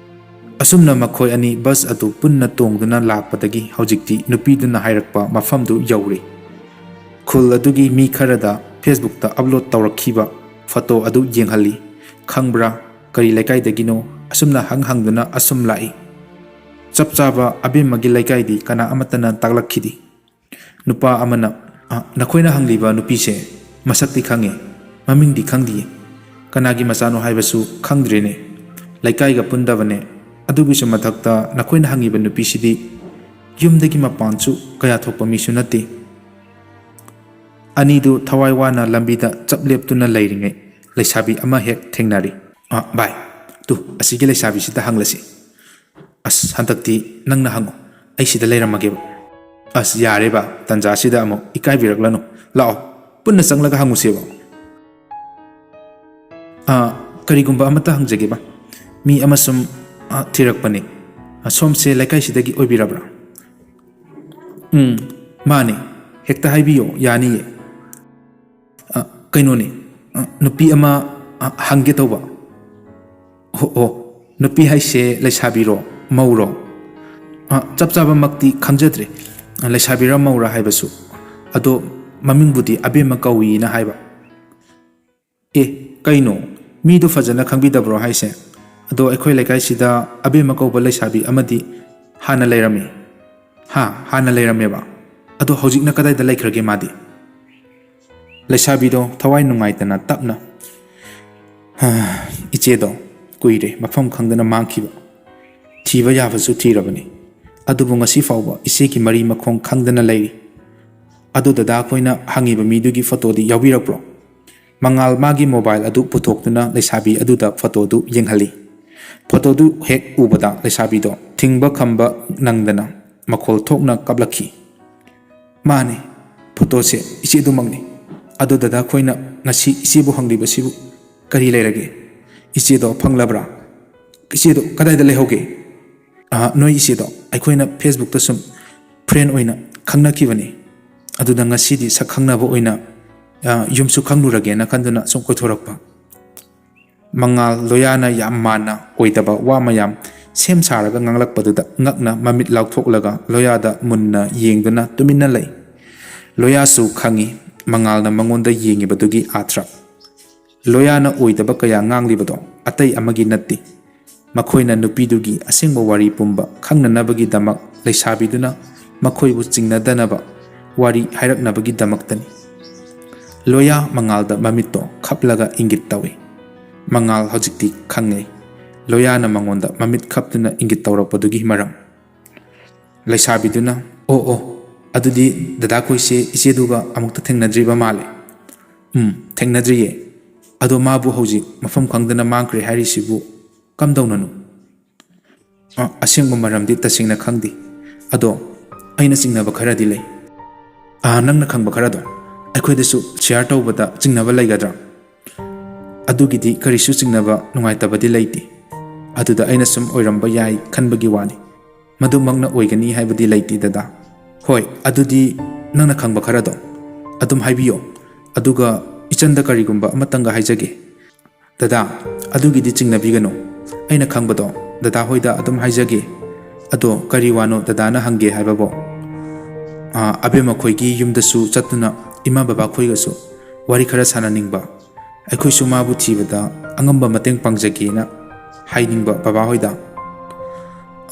ꯑꯁꯨꯝꯅ ꯃꯈꯣꯏ ꯑꯅꯤ ꯕꯁ ꯑꯗꯨ ꯄꯨꯟꯅ ꯇꯣꯡꯗꯨꯅ ꯂꯥꯛꯄꯗꯒꯤ ꯍꯧꯖꯤꯛꯇꯤ ꯅꯨꯄꯤꯗꯨꯅ ꯍꯥꯏꯔꯛꯄ ꯃꯐꯝꯗꯨ ꯌꯧꯔꯦ꯫ ꯈꯨꯜ ꯑꯗꯨꯒꯤ ꯃꯤ ꯈꯔꯗ Facebook ꯇ upload ꯇꯧꯔꯛꯈꯤꯕ photo ꯑꯗꯨ ꯌꯦꯡꯍꯜꯂꯤ꯫ "ꯈꯪꯕ꯭ꯔꯥ? ꯀꯔꯤ ꯂꯩꯀꯥꯏꯗꯒꯤꯅꯣ?" ꯑꯁꯨꯝꯅ ꯍꯪ ꯍꯪꯗꯨꯅ ꯑꯁꯨꯝ ꯂꯥꯛꯏ꯫ ꯆꯞ ꯆꯥꯕ ꯑꯕꯦꯝꯃꯒꯤ ꯂꯩꯀꯥꯏꯗꯤ ꯀꯅꯥ ꯑꯃꯠꯇꯅ ꯇꯥꯛꯂꯛꯈꯤꯗꯦ꯫ ꯅꯨꯄꯥ ꯑꯃꯅ, "ꯑ, ꯅꯈꯣꯏꯅ ꯍꯪꯂꯤꯕ ꯅꯨꯄꯤꯁꯦ ꯃꯁꯛꯇꯤ ꯈꯪꯉꯤ, ꯃꯃꯤꯡꯗꯤ ꯈꯪꯗꯤꯌꯦ꯫ ꯀꯅꯥꯒꯤ ꯃꯆꯥꯅꯣ ꯍꯥꯏꯕꯁꯨ ꯈꯪꯗ꯭ꯔꯦꯅꯦ꯫ ꯂꯩꯀꯥꯏꯒ ꯄꯨꯟꯗꯕꯅꯦ꯫ ꯑꯗꯨꯒꯤꯁꯨ ꯃꯊꯛꯇ ꯅꯈꯣꯏꯅ ꯍꯪꯉꯤꯕ ꯅꯨꯄꯤꯁꯤꯗꯤ ꯌꯨꯝꯗꯒꯤ ꯃꯄꯥꯟꯁꯨ ꯀꯌꯥ ꯊꯣꯛꯄ ꯃꯤꯁꯨ ꯅꯠꯇꯦ꯫ ꯑꯅꯤꯗꯨ ꯊꯋꯥꯏ ꯋꯥꯅ ꯂꯝꯕꯤꯗ ꯆꯞ ꯂꯦꯞꯇꯨꯅ ꯂꯩꯔꯤꯉꯩ ꯂꯩꯁꯥꯕꯤ ꯑꯃ ꯍꯦꯛ ꯊꯦꯡꯅꯔꯤ꯫ "ꯑ, ꯚꯥꯏ, ꯇꯨ, ꯑꯁꯤꯒꯤ ꯂꯩꯁꯥꯕꯤꯁꯤꯗ ꯍꯪꯂꯁꯤ꯫ ꯑꯁ, ꯍꯟꯗꯛꯇꯤ ꯅꯪꯅ ꯍꯪꯉꯨ, ꯑꯩ ꯁꯤꯗ ꯂꯩꯔꯝꯃꯒꯦꯕ꯫" "ꯑꯁ, ꯌꯥꯔꯦ ꯕꯥ, ꯇꯟꯖꯥꯁꯤꯗ ꯑꯃꯨꯛ ꯏꯀꯥꯏꯕꯤꯔꯛꯂꯅꯨ꯫ ꯂꯥꯛꯑꯣ, ꯄꯨꯟꯅ ꯆꯪꯂꯒ ꯍꯪꯉꯨꯁꯦꯕ꯫" "ꯑ, ꯀꯔꯤꯒꯨꯝꯕ ꯑꯃꯠꯇ ꯍꯪꯖꯒꯦꯕ꯫ ꯃꯤ ꯑꯃ ꯁꯨꯝ, ꯑ, ꯊꯤꯔꯛꯄꯅꯦ꯫ ꯑ, ꯁꯣꯝꯁꯦ ꯂꯩꯀꯥꯏꯁꯤꯗꯒꯤ ꯑꯣꯏꯕꯤꯔꯕ꯭ꯔꯥ?" "ꯎꯝ, ꯃꯥꯅꯦ꯫ ꯍꯦꯛꯇ ꯍꯥꯏꯕꯤꯌꯣ, ꯌꯥꯅꯤꯌꯦ꯫" "ꯑ, ꯀꯩꯅꯣꯅꯦ, ꯑ, ꯅꯨꯄꯤ ꯑꯃ, ꯑ, ꯍꯪꯒꯦ ꯇꯧꯕ꯫" "ꯑꯣ, ꯑꯣ, ꯅꯨꯄꯤ ꯍꯥꯏꯁꯦ ꯂꯩꯁꯥꯕꯤꯔꯣ, ꯃꯧꯔꯣ?" "ꯑ, ꯆꯞ ꯆꯥꯕꯃꯛꯇꯤ ꯈꯪꯖꯗ꯭ꯔꯦ, ꯑ, ꯂꯩꯁꯥꯕꯤꯔ ꯃꯧꯔ ꯍꯥꯏꯕꯁꯨ꯫ ꯑꯗꯣ ꯃꯃꯤꯡꯕꯨꯗꯤ ꯑꯕꯦꯝꯃ ꯀꯧꯏꯅ ꯍꯥꯏꯕ꯫" "ꯑꯦ, ꯀꯩꯅꯣ? ꯃꯤꯗꯣ ꯐꯖꯅ ꯈꯪꯕꯤꯗꯕ꯭ꯔꯣ ꯍꯥꯏꯁꯦ? ꯑꯗꯣ ꯑꯩꯈꯣꯏ ꯂꯩꯀꯥꯏꯁꯤꯗ ꯑꯕꯦꯝꯃ ꯀꯧꯕ ꯂꯩꯁꯥꯕꯤ ꯑꯃꯗꯤ ꯍꯥꯟꯅ ꯂꯩꯔꯝꯃꯤ꯫" "ꯍꯥ? ꯍꯥꯟꯅ ꯂꯩꯔꯝꯃꯦꯕ? ꯑꯗꯣ ꯍꯧꯖꯤꯛꯅ ꯀꯗꯥꯏꯗ ꯂꯩꯈ꯭ꯔꯒꯦ ꯃꯥꯗꯤ?" ꯂꯩꯁꯥꯕꯤꯗꯣ ꯊꯋꯥꯏ ꯅꯨꯡꯉꯥꯏꯇꯅ ꯇꯞꯅ, "ꯍꯥ, ꯏꯆꯦꯗꯣ ꯀꯨꯏꯔꯦ ꯃꯐꯝ ꯈꯪꯗꯅ ꯃꯥꯡꯈꯤꯕ꯫ ꯊꯤꯕ ꯌꯥꯕꯁꯨ ꯊꯤꯔꯕꯅꯤ꯫ ꯑꯗꯨꯕꯨ ꯉꯁꯤ ꯐꯥꯎꯕ ꯏꯆꯦꯒꯤ ꯃꯔꯤ ꯃꯈꯣꯡ ꯈꯪꯗꯅ ꯂꯩꯔꯤ꯫ ꯑꯗꯨ ꯗꯗꯥ ꯑꯩꯈꯣꯏꯅ ꯍꯪꯉꯤꯕ ꯃꯤꯗꯨꯒꯤ ꯐꯣꯇꯣꯗꯤ ꯌꯥꯎꯕꯤꯔꯛꯄ꯭ꯔꯣ?" ꯃꯉꯥꯜ ꯃꯥꯒꯤ ꯃꯣꯕꯥꯏꯜ ꯑꯗꯨ ꯄꯨꯊꯣꯛꯇꯨꯅ ꯂꯩꯁꯥꯕꯤ ꯑꯗꯨꯗ ꯐꯣꯇꯣꯗꯨ ꯌꯦꯡꯍꯜꯂꯤ꯫ ꯐꯣꯇꯣꯗꯨ ꯍꯦꯛ ꯎꯕꯗ ꯂꯩꯁꯥꯕꯤꯗꯣ ꯊꯤꯡꯕ ꯈꯝꯕ ꯅꯪꯗꯅ ꯃꯈꯣꯜ ꯊꯣꯛꯅ ꯀꯞꯂꯛꯈꯤ꯫ "ꯃꯥꯅꯦ, ꯐꯣꯇꯣꯁꯦ ꯏꯆꯦꯗꯨꯃꯛꯅꯤ꯫ ꯑꯗꯣ ꯗꯗꯥ ꯈꯣꯏꯅ ꯉꯁꯤ ꯏꯆꯦꯕꯨ ꯍꯪꯂꯤꯕꯁꯤꯕꯨ ꯀꯔꯤ ꯂꯩꯔꯒꯦ? ꯏꯆꯦꯗꯣ ꯐꯪꯂꯕ꯭ꯔꯥ? ꯏꯆꯦꯗꯣ ꯀꯗꯥꯏꯗ ꯂꯩꯍꯧꯒꯦ?" "ꯑ, ꯅꯣꯏ ꯏꯆꯦꯗꯣ ꯑꯩꯈꯣꯏꯅ ꯐꯦꯁꯕꯨꯛꯇ ꯁꯨꯝ ꯐ꯭ꯔꯦꯟ ꯑꯣꯏꯅ ꯈꯪꯅꯈꯤꯕꯅꯤ꯫ ꯑꯗꯨꯗ ꯉꯁꯤꯗꯤ ꯁꯛ ꯈꯪꯅꯕ ꯑꯣꯏꯅ, ꯑ, ꯌꯨꯝꯁꯨ ꯈꯪꯂꯨꯔꯒꯦꯅ ꯈꯟꯗꯨꯅ ꯁꯨꯝ ꯀꯣꯏꯊꯣꯔꯛꯄ꯫" ꯃꯉꯥꯜ ꯂꯣꯌꯥꯅ ꯌꯥꯝ ꯃꯥꯟꯅ ꯑꯣꯏꯗꯕ ꯋꯥ ꯃꯌꯥꯝ ꯁꯦꯝ ꯁꯥꯔꯒ ꯉꯥꯡꯂꯛꯄꯗꯨꯗ ꯉꯛꯅ ꯃꯃꯤꯠ ꯂꯥꯎꯊꯣꯛꯂꯒ ꯂꯣꯌꯥꯗ ꯃꯨꯟꯅ ꯌꯦꯡꯗꯨꯅ ꯇꯨꯃꯤꯟꯅ ꯂꯩ꯫ ꯂꯣꯌꯥꯁꯨ ꯈꯪꯏ ꯃꯉꯥꯜꯅ ꯃꯉꯣꯟꯗ ꯌꯦꯡꯉꯤꯕꯗꯨꯒꯤ ꯑꯥꯊ꯭ꯔ꯫ ꯂꯣꯌꯥꯅ ꯑꯣꯏꯗꯕ ꯀꯌꯥ ꯉꯥꯡꯂꯤꯕꯗꯣ ꯑꯇꯩ ꯑꯃꯒꯤ ꯅꯠꯇꯦ꯫ ꯃꯈꯣꯏꯅ ꯅꯨꯄꯤꯗꯨꯒꯤ ꯑꯁꯦꯡꯕ ꯋꯥꯔꯤ ꯄꯨꯝꯕ ꯈꯪꯅꯅꯕꯒꯤꯗꯃꯛ ꯂꯩꯁꯥꯕꯤꯗꯨꯅ ꯃꯈꯣꯏꯕꯨ ꯆꯤꯡꯅꯗꯅꯕ ꯋꯥꯔꯤ ꯍꯥꯏꯔꯛꯅꯕꯒꯤꯗꯃꯛꯇꯅꯤ꯫ ꯂꯣꯌꯥ ꯃꯉꯥꯜꯗ ꯃꯃꯤꯠꯇꯣ ꯈꯞꯂꯒ ꯏꯪꯒꯤꯠ ꯇꯧꯏ꯫ ꯃꯉꯥꯜ ꯍꯧꯖꯤꯛꯇꯤ ꯈꯪꯉꯦ, ꯂꯣꯌꯥꯅ ꯃꯉꯣꯟꯗ ꯃꯃꯤꯠ ꯈꯞꯇꯨꯅ ꯏꯪꯒꯤꯠ ꯇꯧꯔꯛꯄꯗꯨꯒꯤ ꯃꯔꯝ꯫ ꯂꯩꯁꯥꯕꯤꯗꯨꯅ, "ꯑꯣ, ꯑꯣ, ꯑꯗꯨꯗꯤ ꯗꯗꯥꯈꯣꯏꯁꯦ ꯏꯆꯦꯗꯨꯒ ꯑꯃꯨꯛꯇ ꯊꯦꯡꯅꯗ꯭ꯔꯤꯕ ꯃꯥꯜꯂꯦ?" "ꯎꯝ, ꯊꯦꯡꯅꯗ꯭ꯔꯤꯌꯦ꯫ ꯑꯗꯣ ꯃꯥꯕꯨ ꯍꯧꯖꯤꯛ ꯃꯐꯝ ꯈꯪꯗꯅ ꯃꯥꯡꯈ꯭ꯔꯦ ꯍꯥꯏꯔꯤꯁꯤꯕꯨ ꯀꯝꯗꯧꯅꯅꯣ?" "ꯑ, ꯑꯁꯦꯡꯕ ꯃꯔꯝꯗꯤ ꯇꯁꯦꯡꯅ ꯈꯪꯗꯦ꯫ ꯑꯗꯣ ꯑꯩꯅ ꯆꯤꯡꯅꯕ ꯈꯔꯗꯤ ꯂꯩ꯫" "ꯑ, ꯅꯪꯅ ꯈꯪꯕ ꯈꯔꯗꯣ ꯑꯩꯈꯣꯏꯗꯁꯨ ꯁꯤꯌꯥꯔ ꯇꯧꯕꯗ ꯆꯤꯡꯅꯕ ꯂꯩꯒꯗ꯭ꯔꯥ?" "ꯑꯗꯨꯒꯤꯗꯤ ꯀꯔꯤꯁꯨ ꯆꯤꯡꯅꯕ ꯅꯨꯡꯉꯥꯏꯇꯕꯗꯤ ꯂꯩꯇꯦ꯫ ꯑꯗꯨꯗ ꯑꯩꯅ ꯁꯨꯝ ꯑꯣꯏꯔꯝꯕ ꯌꯥꯏ ꯈꯟꯕꯒꯤ ꯋꯥꯅꯤ꯫ ꯃꯗꯨꯃꯛꯅ ꯑꯣꯏꯒꯅꯤ ꯍꯥꯏꯕꯗꯤ ꯂꯩꯇꯦ, ꯗꯗꯥ꯫" "ꯍꯣꯏ, ꯑꯗꯨꯗꯤ ꯅꯪꯅ ꯈꯪꯕ ꯈꯔꯗꯣ ꯑꯗꯨꯝ ꯍꯥꯏꯕꯤꯌꯣ꯫ ꯑꯗꯨꯒ ꯏꯆꯟꯗ ꯀꯔꯤꯒꯨꯝꯕ ꯑꯃꯇꯪꯒ ꯍꯥꯏꯖꯒꯦ꯫" "ꯗꯗꯥ, ꯑꯗꯨꯒꯤꯗꯤ ꯆꯤꯡꯅꯕꯤꯒꯅꯨ꯫ ꯑꯩꯅ ꯈꯪꯕꯗꯣ ꯗꯗꯥ ꯍꯣꯏꯗ ꯑꯗꯨꯝ ꯍꯥꯏꯖꯒꯦ꯫ ꯑꯗꯣ ꯀꯔꯤ ꯋꯥꯅꯣ ꯗꯗꯥꯅ ꯍꯪꯒꯦ ꯍꯥꯏꯕꯕꯣ?" "ꯑꯥ, ꯑꯕꯦꯝꯃ ꯈꯣꯏꯒꯤ ꯌꯨꯝꯗꯁꯨ ꯆꯠꯇꯨꯅ ꯏꯃꯥ ꯕꯕꯥ ꯈꯣꯏꯒꯁꯨ ꯋꯥꯔꯤ ꯈꯔ ꯁꯥꯟꯅꯅꯤꯡꯕ꯫ ꯑꯩꯈꯣꯏꯁꯨ ꯃꯥꯕꯨ ꯊꯤꯕꯗ ꯑꯉꯝꯕ ꯃꯇꯦꯡ ꯄꯥꯡꯖꯒꯦꯅ ꯍꯥꯏꯅꯤꯡꯕ ꯕꯕꯥ ꯍꯣꯏꯗ꯫"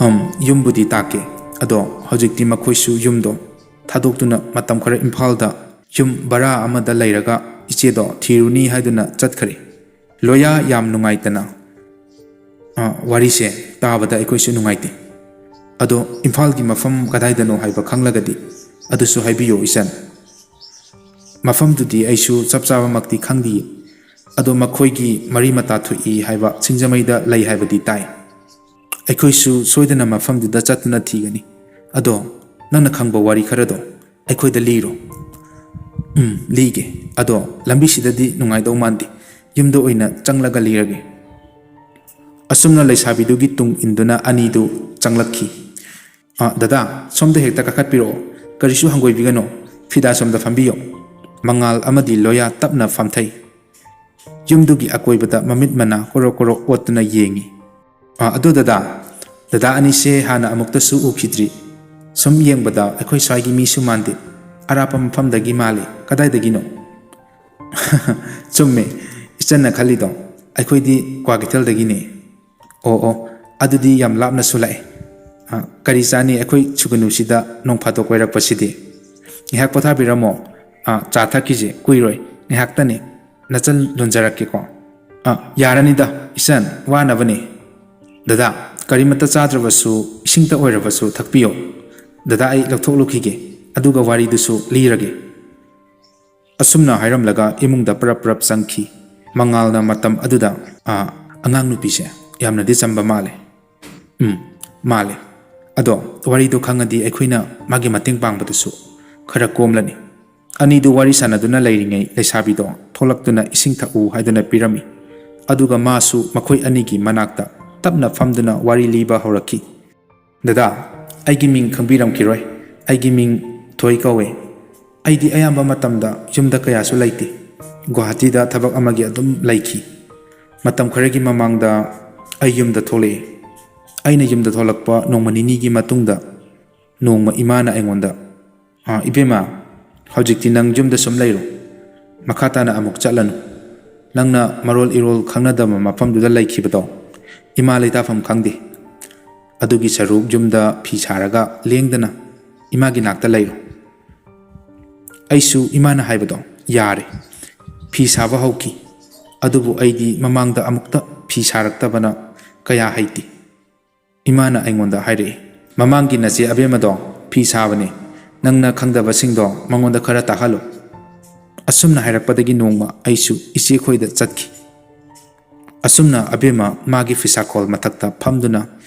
"ꯑꯝ, ꯌꯨꯝꯕꯨꯗꯤ ꯇꯥꯛꯀꯦ꯫ ꯑꯗꯣ ꯍꯧꯖꯤꯛꯇꯤ ꯃꯈꯣꯏꯁꯨ ꯌꯨꯝꯗꯣ ꯊꯥꯗꯣꯛꯇꯨꯅ ꯃꯇꯝ ꯈꯔ ꯏꯝꯐꯥꯜꯗ ꯌꯨꯝ ꯚꯔꯥ ꯑꯃꯗ ꯂꯩꯔꯒ ꯏꯆꯦꯗꯣ ꯊꯤꯔꯨꯅꯤ ꯍꯥꯏꯗꯨꯅ ꯆꯠꯈ꯭ꯔꯦ꯫" ꯂꯣꯌꯥ ꯌꯥꯝ ꯅꯨꯡꯉꯥꯏꯇꯅ, "ꯑ, ꯋꯥꯔꯤꯁꯦ ꯇꯥꯕꯗ ꯑꯩꯈꯣꯏꯁꯨ ꯅꯨꯡꯉꯥꯏꯇꯦ꯫ ꯑꯗꯣ ꯏꯝꯐꯥꯜꯒꯤ ꯃꯐꯝ ꯀꯗꯥꯏꯗꯅꯣ ꯍꯥꯏꯕ ꯈꯪꯂꯒꯗꯤ ꯑꯗꯨꯁꯨ ꯍꯥꯏꯕꯤꯌꯣ, ꯏꯆꯟ꯫" "ꯃꯐꯝꯗꯨꯗꯤ ꯑꯩꯁꯨ ꯆꯞ ꯆꯥꯕꯃꯛꯇꯤ ꯈꯪꯗꯤꯌꯦ꯫ ꯑꯗꯣ ꯃꯈꯣꯏꯒꯤ ꯃꯔꯤ ꯃꯇꯥ ꯊꯣꯛꯏ ꯍꯥꯏꯕ ꯁꯤꯡꯖꯃꯩꯗ ꯂꯩ ꯍꯥꯏꯕꯗꯤ ꯇꯥꯏ꯫ ꯑꯩꯈꯣꯏꯁꯨ ꯁꯣꯏꯗꯅ ꯃꯐꯝꯗꯨꯗ ꯆꯠꯇꯨꯅ ꯊꯤꯒꯅꯤ꯫ ꯑꯗꯣ ꯅꯪꯅ ꯈꯪꯕ ꯋꯥꯔꯤ ꯈꯔꯗꯣ ꯑꯩꯈꯣꯏꯗ ꯂꯤꯔꯣ꯫" "ꯎꯝ, ꯂꯤꯒꯦ꯫ ꯑꯗꯣ ꯂꯝꯕꯤꯁꯤꯗꯗꯤ ꯅꯨꯡꯉꯥꯏꯗꯧ ꯃꯥꯟꯗꯦ꯫ ꯌꯨꯝꯗ ꯑꯣꯏꯅ ꯆꯪꯂꯒ ꯂꯤꯔꯒꯦ꯫" ꯑꯁꯨꯝꯅ ꯂꯩꯁꯥꯕꯤꯗꯨꯒꯤ ꯇꯨꯡ ꯏꯟꯗꯨꯅ ꯑꯅꯤꯗꯨ ꯆꯪꯂꯛꯈꯤ꯫ "ꯑ, ꯗꯗꯥ, ꯁꯣꯝꯗ ꯍꯦꯛꯇ ꯀꯥꯈꯠꯄꯤꯔꯛꯑꯣ꯫ ꯀꯔꯤꯁꯨ ꯍꯪꯒꯣꯏꯕꯤꯒꯅꯨ꯫ ꯐꯤꯗꯥ ꯁꯣꯝꯗ ꯐꯝꯕꯤꯌꯣ꯫" ꯃꯉꯥꯜ ꯑꯃꯗꯤ ꯂꯣꯌꯥ ꯇꯞꯅ ꯐꯝꯊꯩ꯫ ꯌꯨꯝꯗꯨꯒꯤ ꯑꯀꯣꯏꯕꯗ ꯃꯃꯤꯠ ꯃꯅꯥ ꯀꯣꯔꯣꯛ ꯀꯣꯔꯣꯛ ꯑꯣꯠꯇꯨꯅ ꯌꯦꯡꯉꯤ꯫ "ꯑ, ꯑꯗꯣ ꯗꯗꯥ, ꯗꯗꯥ ꯑꯅꯤꯁꯦ ꯍꯥꯟꯅ ꯑꯃꯨꯛꯇꯁꯨ ꯎꯈꯤꯗ꯭ꯔꯤ꯫ ꯁꯨꯝ ꯌꯦꯡꯕꯗ ꯑꯩꯈꯣꯏ ꯁ꯭ꯋꯥꯏꯒꯤ ꯃꯤꯁꯨ ꯃꯥꯟꯗꯦ꯫ ꯑꯔꯥꯞꯄ ꯃꯐꯝꯗꯒꯤ ꯃꯥꯜꯂꯤ꯫ ꯀꯗꯥꯏꯗꯒꯤꯅꯣ?" "ꯆꯨꯝꯃꯦ, ꯏꯆꯟꯅ ꯈꯜꯂꯤꯗꯣ꯫ ꯑꯩꯈꯣꯏꯗꯤ ꯀ꯭ꯋꯥꯀꯩꯊꯦꯜꯗꯒꯤꯅꯦ꯫" "ꯑꯣ, ꯑꯣ, ꯑꯗꯨꯗꯤ ꯌꯥꯝ ꯂꯥꯞꯅꯁꯨ ꯂꯥꯛꯑꯦ꯫ ꯑ, ꯀꯔꯤ ꯆꯥꯅꯤ ꯑꯩꯈꯣꯏ ꯁꯨꯒꯨꯅꯨꯁꯤꯗ ꯅꯣꯡ ꯐꯥꯗꯣꯛ ꯀꯣꯏꯔꯛꯄꯁꯤꯗꯤ꯫ ꯉꯥꯏꯍꯥꯛ ꯄꯣꯊꯥꯕꯤꯔꯝꯃꯣ꯫ ꯑ, ꯆꯥ ꯊꯛꯈꯤꯁꯦ ꯀꯨꯏꯔꯣꯏ, ꯉꯥꯏꯍꯥꯛꯇꯅꯦ꯫ ꯅꯆꯟ ꯂꯣꯟꯖꯔꯛꯀꯦꯀꯣ꯫" ꯑ, ꯌꯥꯔꯅꯤꯗ, ꯏꯆꯟ, ꯋꯥꯅꯕꯅꯤ꯫ ꯗꯗꯥ, ꯀꯔꯤꯃꯠꯇ ꯆꯥꯗ꯭ꯔꯕꯁꯨ ꯏꯁꯤꯡꯇ ꯑꯣꯏꯔꯕꯁꯨ ꯊꯛꯄꯤꯌꯣ꯫ ꯗꯗꯥ, ꯑꯩ ꯂꯧꯊꯣꯛꯂꯨꯈꯤꯒꯦ, ꯑꯗꯨꯒ ꯋꯥꯔꯤꯗꯨꯁꯨ ꯂꯤꯔꯒꯦ꯫ ꯑꯁꯨꯝꯅ ꯍꯥꯏꯔꯝꯂꯒ ꯏꯃꯨꯡꯗ ꯄꯔꯞ ꯄꯔꯞ ꯆꯪꯈꯤ꯫ ꯃꯉꯥꯜꯅ ꯃꯇꯝ ꯑꯗꯨꯗ, "ꯑꯥ, ꯑꯉꯥꯡ ꯅꯨꯄꯤꯁꯦ ꯌꯥꯝꯅꯗꯤ ꯆꯝꯕ ꯃꯥꯜꯂꯦ꯫" "ꯎꯝ, ꯃꯥꯜꯂꯦ꯫ ꯑꯗꯣ ꯋꯥꯔꯤꯗꯣ ꯈꯪꯉꯗꯤ ꯑꯩꯈꯣꯏꯅ ꯃꯥꯒꯤ ꯃꯇꯦꯡ ꯄꯥꯡꯕꯗꯁꯨ ꯈꯔ ꯀꯣꯝꯂꯅꯤ꯫" ꯑꯅꯤꯗꯨ ꯋꯥꯔꯤ ꯁꯥꯟꯅꯗꯨꯅ ꯂꯩꯔꯤꯉꯩ ꯂꯩꯁꯥꯕꯤꯗꯣ ꯊꯣꯛꯂꯛꯇꯨꯅ ꯏꯁꯤꯡ ꯊꯛꯎ ꯍꯥꯏꯗꯨꯅ ꯄꯤꯔꯝꯃꯤ꯫ ꯑꯗꯨꯒ ꯃꯥꯁꯨ ꯃꯈꯣꯏ ꯑꯅꯤꯒꯤ ꯃꯅꯥꯛꯇ ꯇꯞꯅ ꯐꯝꯗꯨꯅ ꯋꯥꯔꯤ ꯂꯤꯕ ꯍꯧꯔꯛꯈꯤ꯫ "ꯗꯗꯥ, ꯑꯩꯒꯤ ꯃꯤꯡ ꯈꯪꯕꯤꯔꯝꯈꯤꯔꯣꯏ꯫ ꯑꯩꯒꯤ ꯃꯤꯡ ꯊꯣꯏ ꯀꯧꯋꯦ꯫ ꯑꯩꯗꯤ ꯑꯌꯥꯝꯕ ꯃꯇꯝꯗ ꯌꯨꯝꯗ ꯀꯌꯥꯁꯨ ꯂꯩꯇꯦ꯫ ꯒꯨꯋꯥꯍꯥꯇꯤꯗ ꯊꯕꯛ ꯑꯃꯒꯤ ꯑꯗꯨꯝ ꯂꯩꯈꯤ꯫ ꯃꯇꯝ ꯈꯔꯒꯤ ꯃꯃꯥꯡꯗ ꯑꯩ ꯌꯨꯝꯗ ꯊꯣꯛꯂꯛꯑꯦ꯫ ꯑꯩꯅ ꯌꯨꯝꯗ ꯊꯣꯛꯂꯛꯄ ꯅꯣꯡꯃ ꯅꯤꯅꯤꯒꯤ ꯃꯇꯨꯡꯗ ꯅꯣꯡꯃ ꯏꯃꯥꯅ ꯑꯩꯉꯣꯟꯗ, 'ꯑꯥ, ꯏꯕꯦꯝꯃ, ꯍꯧꯖꯤꯛꯇꯤ ꯅꯪ ꯌꯨꯝꯗ ꯁꯨꯝ ꯂꯩꯔꯣ꯫ ꯃꯈꯥ ꯇꯥꯅ ꯑꯃꯨꯛ ꯆꯠꯂꯅꯨ꯫ ꯅꯪꯅ ꯃꯔꯣꯜ ꯏꯔꯣꯜ ꯈꯪꯅꯗꯕ ꯃꯐꯝꯗꯨꯗ ꯂꯩꯈꯤꯕꯗꯣ ꯏꯃꯥ ꯂꯩꯇꯥꯐꯝ ꯈꯪꯗꯦ꯫ ꯑꯗꯨꯒꯤ ꯁꯔꯨꯛ ꯌꯨꯝꯗ ꯐꯤ ꯁꯥꯔꯒ ꯂꯦꯡꯗꯅ ꯏꯃꯥꯒꯤ ꯅꯥꯛꯇ ꯂꯩꯔꯣ.' ꯑꯩꯁꯨ ꯏꯃꯥꯅ ꯍꯥꯏꯕꯗꯣ ꯌꯥꯔꯦ꯫ ꯐꯤ ꯁꯥꯕ ꯍꯧꯈꯤ꯫ ꯑꯗꯨꯕꯨ ꯑꯩꯗꯤ ꯃꯃꯥꯡꯗ ꯑꯃꯨꯛꯇ ꯐꯤ ꯁꯥꯔꯛꯇꯕꯅ ꯀꯌꯥ ꯍꯩꯇꯦ꯫ ꯏꯃꯥꯅ ꯑꯩꯉꯣꯟꯗ ꯍꯥꯏꯔꯛꯏ, "ꯃꯃꯥꯡꯒꯤ ꯅꯆꯦ ꯑꯕꯦꯝꯃꯗꯣ ꯐꯤ ꯁꯥꯕꯅꯦ꯫ ꯅꯪꯅ ꯈꯪꯗꯕꯁꯤꯡꯗꯣ ꯃꯉꯣꯟꯗ ꯈꯔ ꯇꯥꯛꯍꯜꯂꯨ꯫" ꯑꯁꯨꯝꯅ ꯍꯥꯏꯔꯛꯄꯗꯒꯤ ꯅꯣꯡꯃ ꯑꯩꯁꯨ ꯏꯆꯦꯈꯣꯏꯗ ꯆꯠꯈꯤ꯫ ꯑꯁꯨꯝꯅ ꯑꯕꯦꯝꯃ ꯃꯥꯒꯤ ꯐꯤꯁꯥꯈꯣꯜ ꯃꯊꯛꯇ ꯐꯝꯗꯨꯅ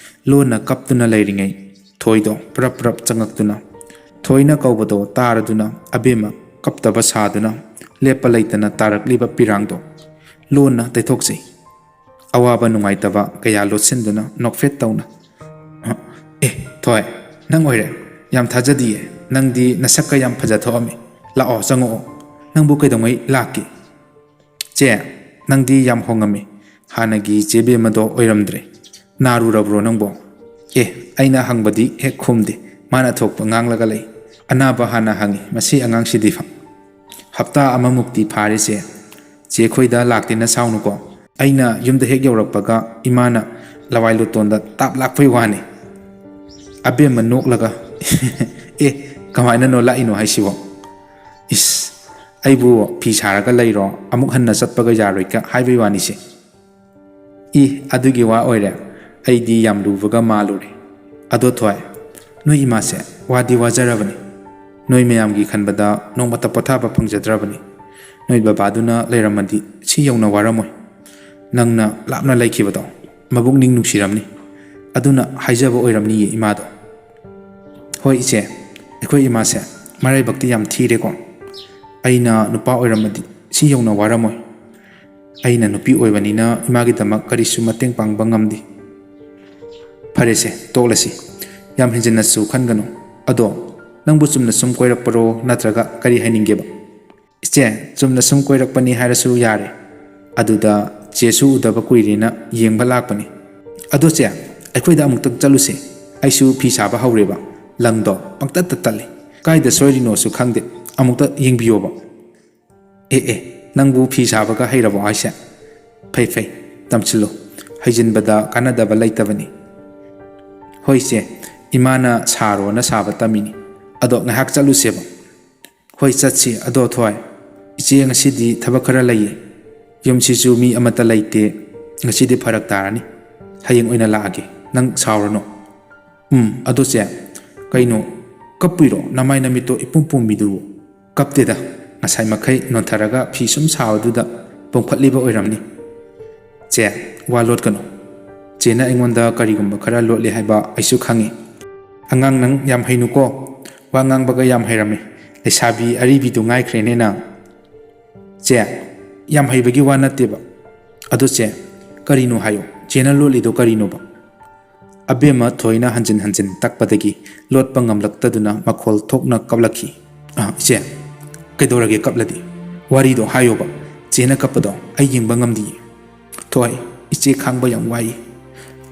ꯂꯣꯟꯅ ꯀꯞꯇꯨꯅ ꯂꯩꯔꯤꯉꯩ ꯊꯣꯏꯗꯣ ꯄ꯭ꯔꯞ ꯄ꯭ꯔꯞ ꯆꯪꯉꯛꯇꯨꯅ ꯊꯣꯏꯅ ꯀꯧꯕꯗꯣ ꯇꯥꯔꯗꯨꯅ ꯑꯕꯦꯝꯃ ꯀꯞꯇꯕ ꯁꯥꯗꯨꯅ ꯂꯦꯞꯄ ꯂꯩꯇꯅ ꯇꯥꯔꯛꯂꯤꯕ ꯄꯤꯔꯥꯡꯗꯣ ꯂꯣꯟꯅ ꯇꯩꯊꯣꯛꯆꯩ꯫ ꯑꯋꯥꯕ ꯅꯨꯡꯉꯥꯏꯇꯕ ꯀꯌꯥ ꯂꯣꯠꯁꯤꯟꯗꯨꯅ ꯅꯣꯛꯐꯦꯠ ꯇꯧꯅ, "ꯑꯦ, ꯊꯣꯏ, ꯅꯪ ꯑꯣꯏꯔꯦ? ꯌꯥꯝ ꯊꯥꯖꯗꯤꯌꯦ꯫ ꯅꯪꯗꯤ ꯅꯁꯛꯀ ꯌꯥꯝ ꯐꯖ ꯊꯣꯛꯑꯝꯃꯤ꯫ ꯂꯥꯛꯑꯣ, ꯆꯪꯉꯛꯑꯣ꯫ ꯅꯪꯕꯨ ꯀꯩꯗꯧꯉꯩ ꯂꯥꯛꯀꯦ? ꯆꯦ, ꯅꯪꯗꯤ ꯌꯥꯝ ꯍꯣꯡꯉꯝꯃꯤ꯫ ꯍꯥꯟꯅꯒꯤ ꯆꯦ ꯕꯦꯝꯃꯗꯣ ꯑꯣꯏꯔꯝꯗ꯭ꯔꯦ꯫ ꯅꯥꯔꯨꯔꯕ꯭ꯔꯣ ꯅꯪꯕꯣ?" ꯑꯦ, ꯑꯩꯅ ꯍꯪꯕꯗꯤ ꯍꯦꯛ ꯈꯨꯝꯗꯦ꯫ ꯃꯥꯅ ꯊꯣꯛꯄ ꯉꯥꯡꯂꯒ ꯂꯩ꯫ ꯑꯅꯥꯕ ꯍꯥꯟꯅ ꯍꯪꯉꯤ꯫ ꯃꯁꯤ ꯑꯉꯥꯡꯁꯤꯗꯤꯕ꯫ ꯍꯞꯇꯥ ꯑꯃꯃꯨꯛꯇꯤ ꯐꯥꯔꯦ ꯆꯦ꯫ ꯆꯦ ꯈꯣꯏꯗ ꯂꯥꯛꯇꯦꯅ ꯁꯥꯎꯅꯨꯀꯣ꯫ ꯑꯩꯅ ꯌꯨꯝꯗ ꯍꯦꯛ ꯌꯧꯔꯛꯄꯒ ꯏꯃꯥꯅ ꯂꯋꯥꯏ ꯂꯨꯇꯣꯟꯗ ꯇꯥꯞ ꯂꯥꯛꯄꯩ ꯋꯥꯅꯤ꯫ ꯑꯕꯦꯝꯃ ꯅꯣꯛꯂꯒ, "ꯑꯦ, ꯀꯃꯥꯏꯅꯅꯣ ꯂꯥꯛꯏꯅꯣ ꯍꯥꯏꯁꯤꯕꯣ?" "ꯏꯁ, ꯑꯩꯕꯨ ꯐꯤ ꯁꯥꯔꯒ ꯂꯩꯔꯣ, ꯑꯃꯨꯛ ꯍꯟꯅ ꯆꯠꯄꯒ ꯌꯥꯔꯣꯏꯒ ꯍꯥꯏꯕꯩ ꯋꯥꯅꯤꯁꯦ꯫ ꯏ, ꯑꯗꯨꯒꯤ ꯋꯥ ꯑꯣꯏꯔꯦ꯫ ꯑꯩꯗꯤ ꯌꯥꯝ ꯂꯨꯕꯒ ꯃꯥꯜꯂꯨꯔꯦ꯫ ꯑꯗꯣ ꯊꯣꯏ, ꯅꯣꯏ ꯏꯃꯥꯁꯦ ꯋꯥꯗꯤ ꯋꯥꯖꯔꯕꯅꯤ꯫ ꯅꯣꯏ ꯃꯌꯥꯝꯒꯤ ꯈꯟꯕꯗ ꯅꯣꯡꯃꯇ ꯄꯣꯊꯥꯕ ꯐꯪꯖꯗ꯭ꯔꯕꯅꯤ꯫ ꯅꯣꯏ ꯕꯕꯥꯗꯨꯅ ꯂꯩꯔꯝꯃꯗꯤ ꯁꯤ ꯌꯧꯅ ꯋꯥꯔꯝꯃꯣꯏ꯫ ꯅꯪꯅ ꯂꯥꯞꯅ ꯂꯩꯈꯤꯕꯗꯣ ꯃꯕꯨꯛꯅꯤꯡ ꯅꯨꯡꯁꯤꯔꯝꯅꯤ꯫ ꯑꯗꯨꯅ ꯍꯥꯏꯖꯕ ꯑꯣꯏꯔꯝꯅꯤꯌꯦ ꯏꯃꯥꯗꯣ꯫ ꯍꯣꯏ ꯏꯆꯦ, ꯑꯩꯈꯣꯏ ꯏꯃꯥꯁꯦ ꯃꯔꯥꯏꯕꯛꯇꯤ ꯌꯥꯝ ꯊꯤꯔꯦꯀꯣ꯫ ꯑꯩꯅ ꯅꯨꯄꯥ ꯑꯣꯏꯔꯝꯃꯗꯤ ꯁꯤ ꯌꯧꯅ ꯋꯥꯔꯝꯃꯣꯏ꯫ ꯑꯩꯅ ꯅꯨꯄꯤ ꯑꯣꯏꯕꯅꯤꯅ ꯏꯃꯥꯒꯤꯗꯃꯛ ꯀꯔꯤꯁꯨ ꯃꯇꯦꯡ ꯄꯥꯡꯕ ꯉꯝꯗꯦ꯫ ꯐꯔꯦꯁꯦ, ꯇꯣꯛꯂꯁꯤ꯫ ꯌꯥꯝ ꯍꯦꯟꯖꯤꯟꯅꯁꯨ ꯈꯟꯒꯅꯨ꯫ ꯑꯗꯣ, ꯅꯪꯕꯨ ꯆꯨꯝꯅ ꯁꯨꯝ ꯀꯣꯏꯔꯛꯄꯔꯣ, ꯅꯠꯇ꯭ꯔꯒ ꯀꯔꯤ ꯍꯥꯏꯅꯤꯡꯒꯦꯕ? ꯏꯆꯦ, ꯆꯨꯝꯅ ꯁꯨꯝ ꯀꯣꯏꯔꯛꯄꯅꯤ ꯍꯥꯏꯔꯁꯨ ꯌꯥꯔꯦ꯫ ꯑꯗꯨꯗ ꯆꯦꯁꯨ ꯎꯗꯕ ꯀꯨꯏꯔꯦꯅ ꯌꯦꯡꯕ ꯂꯥꯛꯄꯅꯤ꯫ ꯑꯗꯣ ꯆꯦ, ꯑꯩꯈꯣꯏꯗ ꯑꯃꯨꯛꯇꯪ ꯆꯠꯂꯨꯁꯦ꯫ ꯑꯩꯁꯨ ꯐꯤ ꯁꯥꯕ ꯍꯧꯔꯦꯕ꯫ ꯂꯪꯗꯣ ꯄꯪꯇꯠꯇ ꯇꯠꯂꯤ꯫ ꯀꯥꯏꯗ ꯁꯣꯏꯔꯤꯅꯣꯁꯨ ꯈꯪꯗꯦ꯫ ꯑꯃꯨꯛꯇ ꯌꯦꯡꯕꯤꯌꯣꯕ꯫ ꯑꯦ ꯑꯦ, ꯅꯪꯕꯨ ꯐꯤ ꯁꯥꯕꯒ ꯍꯩꯔꯕꯣ ꯍꯥꯏꯁꯦ? ꯐꯩ ꯐꯩ, ꯇꯝꯁꯤꯜꯂꯨ꯫ ꯍꯩꯖꯤꯟꯕꯗ ꯀꯥꯟꯅꯗꯕ ꯂꯩꯇꯕꯅꯤ꯫ ꯍꯣꯏ ꯆꯦ, ꯏꯃꯥꯅ ꯁꯥꯔꯣꯅ ꯁꯥꯕ ꯇꯝꯃꯤꯅꯤ꯫ ꯑꯗꯣ ꯉꯥꯏꯍꯥꯛ ꯆꯠꯂꯨꯁꯦꯕ꯫ ꯍꯣꯏ ꯆꯠꯁꯤ꯫ ꯑꯗꯣ ꯊꯣꯏ, ꯏꯆꯦ ꯉꯁꯤꯗꯤ ꯊꯕꯛ ꯈꯔ ꯂꯩꯌꯦ꯫ ꯌꯨꯝꯁꯤꯁꯨ ꯃꯤ ꯑꯃꯠꯇ ꯂꯩꯇꯦ꯫ ꯉꯁꯤꯗꯤ ꯐꯔꯛ ꯇꯥꯔꯅꯤ꯫ ꯍꯌꯦꯡ ꯑꯣꯏꯅ ꯂꯥꯛꯑꯒꯦ꯫ ꯅꯪ ꯁꯥꯎꯔꯅꯨ꯫ ꯎꯝ, ꯑꯗꯣ ꯆꯦ, ꯀꯩꯅꯣ, ꯀꯞꯄꯨꯏꯔꯣ? ꯅꯃꯥꯏ ꯅꯃꯤꯠꯇꯣ ꯏꯄꯨꯝ ꯄꯨꯝꯃꯤꯗꯨꯕꯨ꯫ ꯀꯞꯇꯦꯗ, ꯉꯁꯥꯏ ꯃꯈꯩ ꯅꯣꯟꯊꯔꯒ ꯐꯤ ꯁꯨꯝ ꯁꯥꯕꯗꯨꯗ ꯄꯣꯝꯈꯠꯂꯤꯕ ꯑꯣꯏꯔꯝꯅꯤ꯫ ꯆꯦ, ꯋꯥ ꯂꯣꯠꯀꯅꯨ꯫ ꯆꯦꯅ ꯑꯩꯉꯣꯟꯗ ꯀꯔꯤꯒꯨꯝꯕ ꯈꯔ ꯂꯣꯠꯂꯦ ꯍꯥꯏꯕ ꯑꯩꯁꯨ ꯈꯪꯉꯤ꯫ ꯑꯉꯥꯡ, ꯅꯪ ꯌꯥꯝ ꯍꯩꯅꯨꯀꯣ꯫ ꯋꯥ ꯉꯥꯡꯕꯒ ꯌꯥꯝ ꯍꯩꯔꯝꯃꯤ꯫ ꯂꯩꯁꯥꯕꯤ ꯑꯔꯤꯕꯤꯗꯨ ꯉꯥꯏꯈ꯭ꯔꯦꯅꯦ ꯅꯪ꯫ ꯆꯦ, ꯌꯥꯝ ꯍꯩꯕꯒꯤ ꯋꯥ ꯅꯠꯇꯦꯕ꯫ ꯑꯗꯣ ꯆꯦ, ꯀꯔꯤꯅꯣ ꯍꯥꯏꯌꯣ꯫ ꯆꯦꯅ ꯂꯣꯠꯂꯤꯗꯣ ꯀꯔꯤꯅꯣꯕ? ꯑꯕꯦꯝꯃ ꯊꯣꯏꯅ ꯍꯟꯖꯤꯟ ꯍꯟꯖꯤꯟ ꯇꯛꯄꯗꯒꯤ ꯂꯣꯠꯄ ꯉꯝꯂꯛꯇꯗꯨꯅ ꯃꯈꯣꯜ ꯊꯣꯛꯅ ꯀꯞꯂꯛꯈꯤ꯫ "ꯑ, ꯏꯆꯦ, ꯀꯩꯗꯧꯔꯒꯦ ꯀꯞꯂꯗꯤ? ꯋꯥꯔꯤꯗꯣ ꯍꯥꯏꯌꯣꯕ꯫ ꯆꯦꯅ ꯀꯞꯄꯗꯣ ꯑꯩ ꯌꯦꯡꯕ ꯉꯝꯗꯤꯌꯦ꯫ ꯊꯣꯏ, ꯏꯆꯦ ꯈꯥꯡꯕ ꯌꯥꯝ ꯋꯥꯏꯌꯦ꯫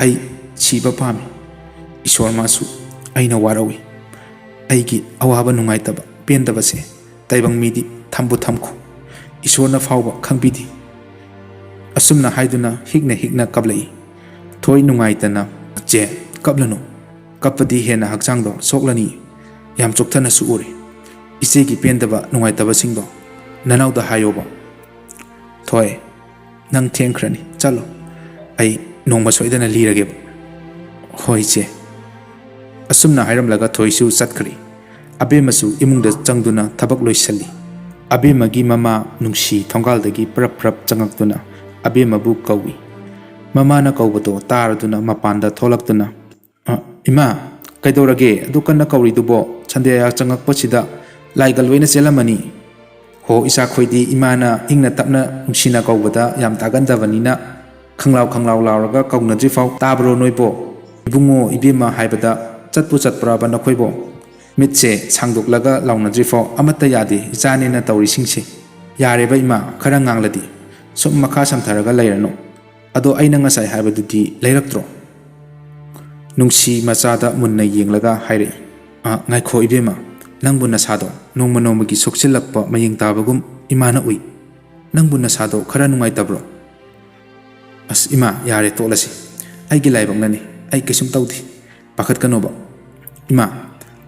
ꯑꯩ ꯁꯤꯕ ꯄꯥꯝꯃꯤ꯫ ꯏꯁꯣꯔ ꯃꯥꯁꯨ ꯑꯩꯅ ꯋꯥꯔꯧꯏ꯫ ꯑꯩꯒꯤ ꯑꯋꯥꯕ ꯅꯨꯡꯉꯥꯏꯇꯕ ꯄꯦꯟꯗꯕꯁꯦ ꯇꯥꯏꯕꯪ ꯃꯤꯗꯤ ꯊꯝꯕꯨ ꯊꯝꯈꯣ꯫ ꯏꯁꯣꯔꯅ ꯐꯥꯎꯕ ꯈꯪꯕꯤꯗꯦ꯫" ꯑꯁꯨꯝꯅ ꯍꯥꯏꯗꯨꯅ ꯍꯤꯛꯅ ꯍꯤꯛꯅ ꯀꯞꯂꯛꯏ꯫ ꯊꯣꯏ ꯅꯨꯡꯉꯥꯏꯇꯅ, "ꯆꯦ, ꯀꯞꯂꯅꯨ꯫ ꯀꯞꯄꯗꯤ ꯍꯦꯟꯅ ꯍꯛꯆꯥꯡꯗꯣ ꯁꯣꯛꯂꯅꯤ꯫ ꯌꯥꯝ ꯆꯣꯛꯊꯅꯁꯨ ꯎꯔꯦ꯫ ꯏꯆꯦꯒꯤ ꯄꯦꯟꯗꯕ ꯅꯨꯡꯉꯥꯏꯇꯕꯁꯤꯡꯗꯣ ꯅꯅꯥꯎꯗ ꯍꯥꯏꯌꯣꯕ꯫ "ꯊꯣꯏ, ꯅꯪ ꯊꯦꯡꯈ꯭ꯔꯅꯤ, ꯆꯠꯂꯣ꯫ ꯑꯩ ꯅꯣꯡꯃ ꯁꯣꯏꯗꯅ ꯂꯤꯔꯒꯦꯕ꯫" "ꯍꯣꯏ, ꯏꯆꯦ꯫" ꯑꯁꯨꯝꯅ ꯍꯥꯏꯔꯝꯂꯒ ꯊꯣꯏꯁꯨ ꯆꯠꯈ꯭ꯔꯦ꯫ ꯑꯕꯦꯝꯃꯁꯨ ꯏꯃꯨꯡꯗ ꯆꯪꯗꯨꯅ ꯊꯕꯛ ꯂꯣꯏꯁꯤꯜꯂꯤ꯫ ꯑꯕꯦꯝꯃꯒꯤ ꯃꯃꯥ ꯅꯨꯡꯁꯤ ꯊꯣꯡꯒꯥꯜꯗꯒꯤ ꯄ꯭ꯔꯞ ꯄ꯭ꯔꯞ ꯆꯪꯉꯛꯇꯨꯅ ꯑꯕꯦꯝꯃꯕꯨ ꯀꯧꯏ꯫ ꯃꯃꯥꯅ ꯀꯧꯕꯗꯣ ꯇꯥꯔꯗꯨꯅ ꯃꯄꯥꯟꯗ ꯊꯣꯛꯂꯛꯇꯨꯅ, "ꯑ, ꯏꯃꯥ, ꯀꯩꯗꯧꯔꯒꯦ? ꯑꯗꯨ ꯀꯟꯅ ꯀꯧꯔꯤꯗꯨꯕꯣ? ꯁꯟꯗ꯭ꯌꯥ ꯆꯪꯉꯛꯄꯁꯤꯗ ꯂꯥꯏꯒ ꯂꯣꯏꯅ ꯆꯦꯜꯂꯝꯃꯅꯤ꯫" "ꯍꯣ, ꯏꯆꯥꯈꯣꯏꯗꯤ ꯏꯃꯥꯅ ꯏꯪꯅ ꯇꯞꯅ ꯅꯨꯡꯁꯤꯅ ꯀꯧꯕꯗ ꯌꯥꯝ ꯇꯥꯒꯟꯗꯕꯅꯤꯅ ꯈꯪꯂꯥꯎ ꯈꯪꯂꯥꯎ ꯂꯥꯎꯔꯒ ꯀꯧꯅꯗ꯭ꯔꯤꯐꯥꯎ ꯇꯥꯕ꯭ꯔꯣ ꯅꯣꯏꯕꯣ? ꯏꯕꯨꯡꯉꯣ, ꯏꯕꯦꯝꯃ ꯍꯥꯏꯕꯗ ꯆꯠꯄꯨ ꯆꯠꯄ꯭ꯔꯕ ꯅꯈꯣꯏꯕꯣ? ꯃꯤꯠꯁꯦ ꯁꯥꯡꯗꯣꯛꯂꯒ ꯂꯥꯎꯅꯗ꯭ꯔꯤꯐꯥꯎ ꯑꯃꯠꯇ ꯌꯥꯗꯦ ꯏꯆꯥꯅꯦꯅ ꯇꯧꯔꯤꯁꯤꯡꯁꯦ꯫ ꯌꯥꯔꯦꯕ ꯏꯃꯥ, ꯈꯔ ꯉꯥꯡꯂꯗꯤ꯫ ꯁꯨꯝ ꯃꯈꯥ ꯁꯝꯊꯔꯒ ꯂꯩꯔꯅꯨ꯫ ꯑꯗꯣ ꯑꯩꯅ ꯉꯁꯥꯏ ꯍꯥꯏꯕꯗꯨꯗꯤ ꯂꯩꯔꯛꯇ꯭ꯔꯣ?" ꯅꯨꯡꯁꯤ ꯃꯆꯥꯗ ꯃꯨꯟꯅ ꯌꯦꯡꯂꯒ ꯍꯥꯏꯔꯛꯏ, "ꯑ, ꯉꯥꯏꯈꯣ ꯏꯕꯦꯝꯃ, ꯅꯪꯕꯨ ꯅꯁꯥꯗꯣ ꯅꯣꯡꯃ ꯅꯣꯡꯃꯒꯤ ꯁꯣꯛꯆꯤꯜꯂꯛꯄ ꯃꯌꯦꯡ ꯇꯥꯕꯒꯨꯝ ꯏꯃꯥꯅ ꯎꯏ꯫ ꯅꯪꯕꯨ ꯅꯁꯥꯗꯣ ꯈꯔ ꯅꯨꯡꯉꯥꯏꯇꯕ꯭ꯔꯣ?" "ꯑꯁ ꯏꯃꯥ, ꯌꯥꯔꯦ, ꯇꯣꯛꯂꯁꯤ꯫ ꯑꯩꯒꯤ ꯂꯥꯏꯕꯛꯅꯅꯤ, ꯑꯩ ꯀꯩꯁꯨꯝ ꯇꯧꯗꯦ꯫ ꯄꯥꯈꯠꯀꯅꯣꯕ꯫ ꯏꯃꯥ,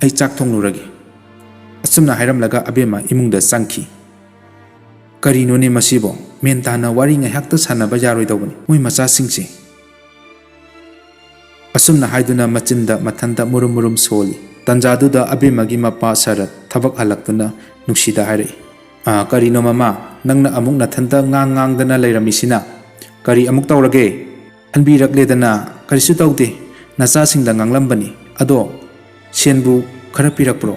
ꯑꯩ ꯆꯥꯛ ꯊꯣꯡꯂꯨꯔꯒꯦ꯫" ꯑꯁꯨꯝꯅ ꯍꯥꯏꯔꯝꯂꯒ ꯑꯕꯦꯝꯃ ꯏꯃꯨꯡꯗ ꯆꯪꯈꯤ꯫ "ꯀꯔꯤꯅꯣꯅꯦ ꯃꯁꯤꯕꯣ? ꯃꯦꯟ ꯇꯥꯅ ꯋꯥꯔꯤ ꯉꯥꯏꯍꯥꯛꯇ ꯁꯥꯟꯅꯕ ꯌꯥꯔꯣꯏꯗꯧꯕꯅꯤ ꯃꯣꯏ ꯃꯆꯥꯁꯤꯡꯁꯦ꯫" ꯑꯁꯨꯝꯅ ꯍꯥꯏꯗꯨꯅ ꯃꯆꯤꯟꯗ ꯃꯊꯟꯇ ꯃꯨꯔꯨꯝ ꯃꯨꯔꯨꯝ ꯁꯣꯜꯂꯤ꯫ ꯇꯟꯖꯥꯗꯨꯗ ꯑꯕꯦꯝꯃꯒꯤ ꯃꯄꯥ ꯁꯔꯠ ꯊꯕꯛ ꯍꯜꯂꯛꯇꯨꯅ ꯅꯨꯡꯁꯤꯗ ꯍꯥꯏꯔꯛꯏ, "ꯑ, ꯀꯔꯤꯅꯣ ꯃꯃꯥ, ꯅꯪꯅ ꯑꯃꯨꯛ ꯅꯊꯟꯇ ꯉꯥꯡ ꯉꯥꯡꯗꯅ ꯂꯩꯔꯝꯃꯤꯁꯤꯅ? ꯀꯔꯤ ꯑꯃꯨꯛ ꯇꯧꯔꯒꯦ?" "ꯍꯟꯕꯤꯔꯛꯂꯦꯗꯅ, ꯀꯔꯤꯁꯨ ꯇꯧꯗꯦ, ꯅꯆꯥꯁꯤꯡꯗ ꯉꯥꯡꯂꯝꯕꯅꯤ꯫ ꯑꯗꯣ ꯁꯦꯟꯕꯨ ꯈꯔ ꯄꯤꯔꯛꯄ꯭ꯔꯣ?"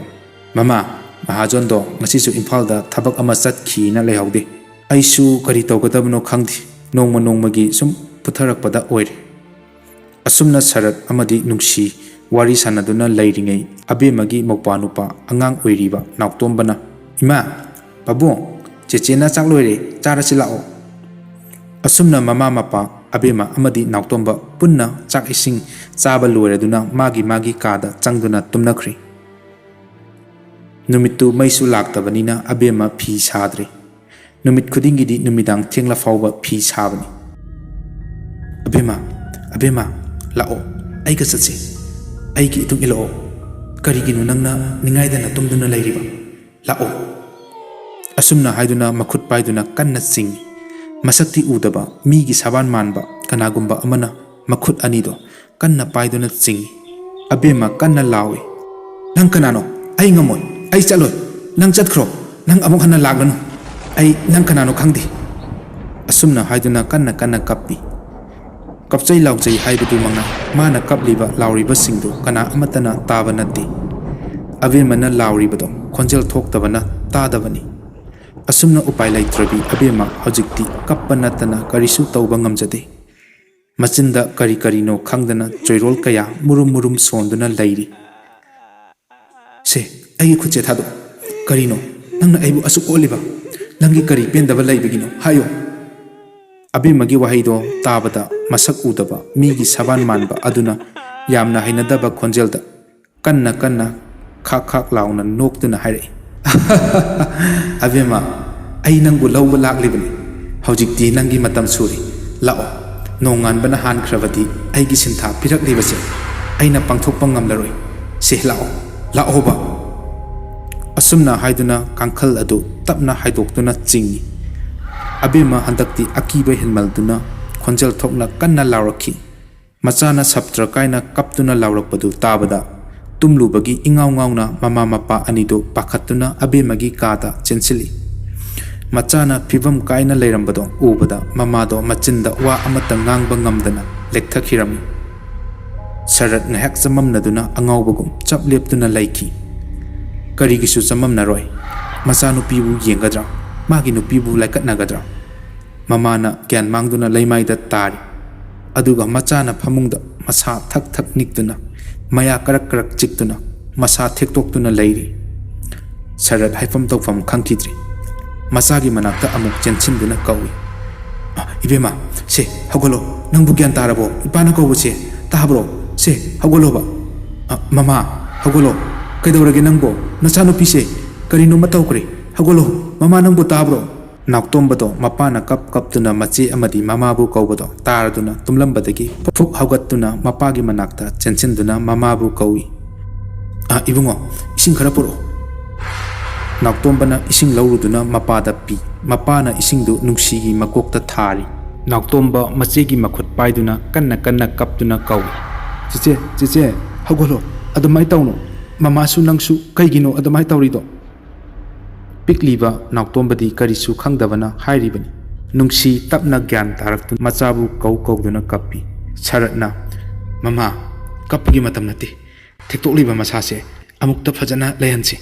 "ꯃꯃꯥ, ꯃꯍꯥꯖꯣꯟꯗꯣ ꯉꯁꯤꯁꯨ ꯏꯝꯐꯥꯜꯗ ꯊꯕꯛ ꯑꯃ ꯆꯠꯈꯤꯅ ꯂꯩꯍꯧꯗꯦ꯫ ꯑꯩꯁꯨ ꯀꯔꯤ ꯇꯧꯒꯗꯕꯅꯣ ꯈꯪꯗꯦ, ꯅꯣꯡꯃ ꯅꯣꯡꯃꯒꯤ ꯁꯨꯝ ꯄꯨꯊꯔꯛꯄꯗ ꯑꯣꯏꯔꯦ꯫" ꯑꯁꯨꯝꯅ ꯁꯔꯠ ꯑꯃꯗꯤ ꯅꯨꯡꯁꯤ ꯋꯥꯔꯤ ꯁꯥꯟꯅꯗꯨꯅ ꯂꯩꯔꯤꯉꯩ, ꯑꯕꯦꯝꯃꯒꯤ ꯃꯧꯄ꯭ꯋꯥ ꯅꯨꯄꯥ ꯑꯉꯥꯡ ꯑꯣꯏꯔꯤꯕ ꯅꯥꯎꯇꯣꯝꯕꯅ, "ꯏꯃꯥ, ꯄꯥꯕꯨꯡ, ꯆꯦꯆꯦꯅ ꯆꯥꯛ ꯂꯣꯏꯔꯦ, ꯆꯥꯔꯁꯤ ꯂꯥꯛꯑꯣ꯫" ꯑꯁꯨꯝꯅ ꯃꯃꯥ ꯃꯄꯥ, ꯑꯕꯦꯝꯃ ꯑꯃꯗꯤ ꯅꯥꯎꯇꯣꯝꯕ ꯄꯨꯟꯅ ꯆꯥꯛ ꯏꯁꯤꯡ ꯆꯥꯕ ꯂꯣꯏꯔꯗꯨꯅ ꯃꯥꯒꯤ ꯃꯥꯒꯤ ꯀꯥꯗ ꯆꯪꯗꯨꯅ ꯇꯨꯝꯅꯈ꯭ꯔꯦ꯫ ꯅꯨꯃꯤꯠꯇꯨ ꯃꯩꯁꯨ ꯂꯥꯛꯇꯕꯅꯤꯅ ꯑꯕꯦꯝꯃ ꯐꯤ ꯁꯥꯗ꯭ꯔꯦ꯫ ꯅꯨꯃꯤꯠ ꯈꯨꯗꯤꯡꯒꯤꯗꯤ ꯅꯨꯃꯤꯗꯥꯡ ꯊꯦꯡꯂ ꯐꯥꯎꯕ ꯐꯤ ꯁꯥꯕꯅꯤ꯫ "ꯑꯕꯦꯝꯃ, ꯑꯕꯦꯝꯃ, ꯂꯥꯛꯑꯣ, ꯑꯩꯒ ꯆꯠꯁꯤ꯫ ꯑꯩꯒꯤ ꯏꯇꯨꯡ ꯏꯜꯂꯛꯑꯣ꯫ ꯀꯔꯤꯒꯤꯅꯣ ꯅꯪꯅ ꯅꯤꯡꯉꯥꯏꯗꯅ ꯇꯨꯝꯗꯨꯅ ꯂꯩꯔꯤꯕ? ꯂꯥꯛꯑꯣ꯫" ꯑꯁꯨꯝꯅ ꯍꯥꯏꯗꯨꯅ ꯃꯈꯨꯠ ꯄꯥꯏꯗꯨꯅ ꯀꯟꯅ ꯆꯤꯡꯏ꯫ ꯃꯁꯛꯇꯤ ꯎꯗꯕ ꯃꯤꯒꯤ ꯁꯕꯥꯟ ꯃꯥꯟꯕ ꯀꯅꯥꯒꯨꯝꯕ ꯑꯃꯅ ꯃꯈꯨꯠ ꯑꯅꯤꯗꯣ ꯀꯟꯅ ꯄꯥꯏꯗꯨꯅ ꯆꯤꯡꯏ꯫ ꯑꯕꯦꯝꯃ ꯀꯟꯅ ꯂꯥꯎꯏ, "ꯅꯪ ꯀꯅꯥꯅꯣ? ꯑꯩ ꯉꯝꯃꯣꯏ꯫ ꯑꯩ ꯆꯠꯂꯣꯏ꯫ ꯅꯪ ꯆꯠꯈ꯭ꯔꯣ꯫ ꯅꯪ ꯑꯃꯨꯛ ꯍꯟꯅ ꯂꯥꯛꯂꯅꯨ꯫ ꯑꯩ ꯅꯪ ꯀꯅꯥꯅꯣ ꯈꯪꯗꯦ꯫" ꯑꯁꯨꯝꯅ ꯍꯥꯏꯗꯨꯅ ꯀꯟꯅ ꯀꯟꯅ ꯀꯞꯄꯤ꯫ ꯀꯞꯆꯩ ꯂꯥꯎꯖꯩ ꯍꯥꯏꯕꯗꯨ ꯃꯉꯥꯏ꯫ ꯃꯥꯅ ꯀꯞꯂꯤꯕ ꯂꯥꯎꯔꯤꯕꯁꯤꯡꯗꯨ ꯀꯅꯥ ꯑꯃꯠꯇꯅ ꯇꯥꯕ ꯅꯠꯇꯦ꯫ ꯑꯕꯦꯝꯃꯅ ꯂꯥꯎꯔꯤꯕꯗꯣ ꯈꯣꯟꯖꯦꯜ ꯊꯣꯛꯇꯕꯅ ꯇꯥꯗꯕꯅꯤ꯫ ꯑꯁꯨꯝꯅ ꯎꯄꯥꯏ ꯂꯩꯇ꯭ꯔꯕꯤ ꯑꯕꯦꯝꯃ ꯍꯧꯖꯤꯛꯇꯤ ꯀꯞꯄ ꯅꯠꯇꯅ ꯀꯔꯤꯁꯨ ꯇꯧꯕ ꯉꯝꯖꯗꯦ꯫ ꯃꯆꯤꯟꯗ ꯀꯔꯤ ꯀꯔꯤꯅꯣ ꯈꯪꯗꯅ ꯆꯣꯏꯔꯣꯜ ꯀꯌꯥ ꯃꯨꯔꯨꯝ ꯃꯨꯔꯨꯝ ꯁꯣꯟꯗꯨꯅ ꯂꯩꯔꯤ꯫ "ꯁꯦ, ꯑꯩꯒꯤ ꯈꯨꯠꯁꯦ ꯊꯥꯗꯣꯛꯑꯣ꯫ ꯀꯔꯤꯅꯣ? ꯅꯪꯅ ꯑꯩꯕꯨ ꯑꯁꯨꯛ ꯑꯣꯠꯂꯤꯕ? ꯅꯪꯒꯤ ꯀꯔꯤ ꯄꯦꯟꯗꯕ ꯂꯩꯕꯒꯤꯅꯣ? ꯍꯥꯏꯌꯣ꯫" ꯑꯕꯦꯝꯃꯒꯤ ꯋꯥꯍꯩꯗꯣ ꯇꯥꯕꯗ ꯃꯁꯛ ꯎꯗꯕ ꯃꯤꯒꯤ ꯁꯕꯥꯟ ꯃꯥꯟꯕ ꯑꯗꯨꯅ ꯌꯥꯝꯅ ꯍꯩꯅꯗꯕ ꯈꯣꯟꯖꯦꯜꯗ ꯀꯟꯅ ꯀꯟꯅ ꯈꯥꯛ ꯈꯥꯛ ꯂꯥꯎꯅ ꯅꯣꯛꯇꯨꯅ ꯍꯥꯏꯔꯛꯏ, "ꯑꯕꯦꯝꯃ, ꯑꯩ ꯅꯪꯕꯨ ꯂꯧꯕ ꯂꯥꯛꯂꯤꯕꯅꯤ꯫ ꯍꯧꯖꯤꯛꯇꯤ ꯅꯪꯒꯤ ꯃꯇꯝ ꯁꯨꯔꯦ꯫ ꯂꯥꯛꯑꯣ꯫ ꯅꯣꯡꯉꯥꯟꯕꯅ ꯍꯥꯟꯈ꯭ꯔꯕꯗꯤ ꯑꯩꯒꯤ ꯁꯤꯟꯊꯥ ꯄꯤꯔꯛꯂꯤꯕꯁꯦ ꯑꯩꯅ ꯄꯥꯡꯊꯣꯛꯄ ꯉꯝꯂꯔꯣꯏ꯫ ꯁꯦ, ꯂꯥꯛꯑꯣ, ꯂꯥꯛꯑꯣꯕ꯫" ꯑꯁꯨꯝꯅ ꯍꯥꯏꯗꯨꯅ ꯀꯥꯡꯈꯜ ꯑꯗꯨ ꯇꯞꯅ ꯍꯥꯏꯗꯣꯛꯇꯨꯅ ꯆꯤꯡꯏ꯫ ꯑꯕꯦꯝꯃ ꯍꯟꯗꯛꯇꯤ ꯑꯀꯤꯕ ꯍꯦꯟꯃꯜꯗꯨꯅ ꯈꯣꯟꯖꯦꯜ ꯊꯣꯛꯅ ꯀꯟꯅ ꯂꯥꯎꯔꯛꯈꯤ꯫ ꯃꯆꯥꯅ ꯁꯞꯇ꯭ꯔ ꯀꯥꯏꯅ ꯀꯞꯇꯨꯅ ꯂꯥꯎꯔꯛꯄꯗꯨ ꯇꯥꯕꯗ, ꯇꯨꯝꯂꯨꯕꯒꯤ ꯏꯉꯥꯎ ꯉꯥꯎꯅ ꯃꯃꯥ ꯃꯄꯥ ꯑꯅꯤꯗꯨ ꯄꯥꯈꯠꯇꯨꯅ ꯑꯕꯦꯝꯃꯒꯤ ꯀꯥꯗ ꯆꯦꯟꯁꯤꯜꯂꯤ꯫ ꯃꯆꯥꯅ ꯐꯤꯕꯝ ꯀꯥꯏꯅ ꯂꯩꯔꯝꯕꯗꯣ ꯎꯕꯗ, ꯃꯃꯥꯗꯣ ꯃꯆꯤꯟꯗ ꯋꯥ ꯑꯃꯠꯇ ꯉꯥꯡꯕ ꯉꯝꯗꯅ ꯂꯦꯛꯊꯈꯤꯔꯝꯃꯤ꯫ ꯁꯔꯠ ꯉꯥꯏꯍꯥꯛ ꯆꯃꯝꯅꯗꯨꯅ ꯑꯉꯥꯎꯕꯒꯨꯝ ꯆꯞ ꯂꯦꯞꯇꯨꯅ ꯂꯩꯈꯤ꯫ ꯀꯔꯤꯒꯤꯁꯨ ꯆꯃꯝꯅꯔꯣꯏ꯫ ꯃꯆꯥꯅꯨꯄꯤꯕꯨ ꯌꯦꯡꯒꯗ꯭ꯔꯥ? ꯃꯥꯒꯤ ꯅꯨꯄꯤꯕꯨ ꯂꯥꯏꯀꯠꯅꯒꯗ꯭ꯔꯥ? ꯃꯃꯥꯅ ꯒ꯭ꯌꯥꯟ ꯃꯥꯡꯗꯨꯅ ꯂꯩꯃꯥꯏꯗ ꯇꯥꯔꯤ꯫ ꯑꯗꯨꯒ ꯃꯆꯥꯅ ꯐꯃꯨꯡꯗ ꯃꯁꯥ ꯊꯛ ꯊꯛ ꯅꯤꯛꯇꯨꯅ, ꯃꯌꯥ ꯀꯔꯛ ꯀꯔꯛ ꯆꯤꯛꯇꯨꯅ, ꯃꯁꯥ ꯊꯦꯛꯇꯣꯛꯇꯨꯅ ꯂꯩꯔꯤ꯫ ꯁꯔꯠ ꯍꯥꯏꯐꯝ ꯇꯧꯐꯝ ꯈꯪꯈꯤꯗ꯭ꯔꯤ꯫ ꯃꯆꯥꯒꯤ ꯃꯅꯥꯛꯇ ꯑꯃꯨꯛ ꯆꯦꯟꯁꯤꯟꯗꯨꯅ ꯀꯧꯏ, "ꯑ, ꯏꯕꯦꯝꯃ, ꯁꯦ, ꯍꯧꯒꯠꯂꯣ꯫ ꯅꯪꯕꯨ ꯒ꯭ꯌꯥꯟ ꯇꯥꯔꯕꯣ? ꯏꯄꯥꯅ ꯀꯧꯕꯁꯦ ꯇꯥꯕ꯭ꯔꯣ? ꯁꯦ, ꯍꯧꯒꯠꯂꯣꯕ꯫ ꯑ, ꯃꯃꯥ, ꯍꯧꯒꯠꯂꯣ꯫ ꯀꯩꯗꯧꯔꯒꯦ ꯅꯪꯕꯣ? ꯅꯆꯥꯅꯨꯄꯤꯁꯦ ꯀꯔꯤꯅꯣꯃ ꯇꯧꯈ꯭ꯔꯦ꯫ ꯍꯧꯒꯠꯂꯣ꯫ ꯃꯃꯥ ꯅꯪꯕꯨ ꯇꯥꯕ꯭ꯔꯣ?" ꯅꯥꯎꯇꯣꯝꯕꯗꯣ ꯃꯄꯥꯅ ꯀꯞ ꯀꯞꯇꯨꯅ ꯃꯆꯦ ꯑꯃꯗꯤ ꯃꯃꯥꯕꯨ ꯀꯧꯕꯗꯣ ꯇꯥꯔꯗꯨꯅ ꯇꯨꯝꯂꯝꯕꯗꯒꯤ ꯐꯨꯛ ꯍꯧꯒꯠꯇꯨꯅ ꯃꯄꯥꯒꯤ ꯃꯅꯥꯛꯇ ꯆꯦꯟꯁꯤꯟꯗꯨꯅ ꯃꯃꯥꯕꯨ ꯀꯧꯏ, "ꯑ, ꯏꯕꯨꯡꯉꯣ, ꯏꯁꯤꯡ ꯈꯔ ꯄꯨꯔꯛꯑꯣ꯫" ꯅꯥꯎꯇꯣꯝꯕꯅ ꯏꯁꯤꯡ ꯂꯧꯔꯨꯗꯨꯅ ꯃꯄꯥꯗ ꯄꯤ꯫ ꯃꯄꯥꯅ ꯏꯁꯤꯡꯗꯨ ꯅꯨꯡꯁꯤꯒꯤ ꯃꯀꯣꯛꯇ ꯊꯥꯔꯤ꯫ ꯅꯥꯎꯇꯣꯝꯕ ꯃꯆꯦꯒꯤ ꯃꯈꯨꯠ ꯄꯥꯏꯗꯨꯅ ꯀꯟꯅ ꯀꯟꯅ ꯀꯞꯇꯨꯅ ꯀꯧꯏ꯫ "ꯆꯦꯆꯦ, ꯆꯦꯆꯦ, ꯍꯧꯒꯠꯂꯣ꯫ ꯑꯗꯨꯃꯥꯏꯅ ꯇꯧꯅꯨ꯫ ꯃꯃꯥꯁꯨ ꯅꯪꯁꯨ ꯀꯩꯒꯤꯅꯣ ꯑꯗꯨꯃꯥꯏꯅ ꯇꯧꯔꯤꯗꯣ?" ꯄꯤꯛꯂꯤꯕ ꯅꯥꯎꯇꯣꯝꯕꯗꯤ ꯀꯔꯤꯁꯨ ꯈꯪꯗꯕꯅ ꯍꯥꯏꯔꯤꯕꯅꯤ꯫ ꯅꯨꯡꯁꯤ ꯇꯞꯅ ꯒ꯭ꯌꯥꯟ ꯇꯥꯔꯛꯇꯨꯅ ꯃꯆꯥꯕꯨ ꯀꯧ ꯀꯧꯗꯨꯅ ꯀꯞꯄꯤ꯫ ꯁꯔꯠꯅ, "ꯃꯃꯥ, ꯀꯞꯄꯒꯤ ꯃꯇꯝ ꯅꯠꯇꯦ꯫ ꯊꯦꯛꯇꯣꯛꯂꯤꯕ ꯃꯁꯥꯁꯦ ꯑꯃꯨꯛꯇ ꯐꯖꯅ ꯂꯩꯍꯟꯁꯤ꯫"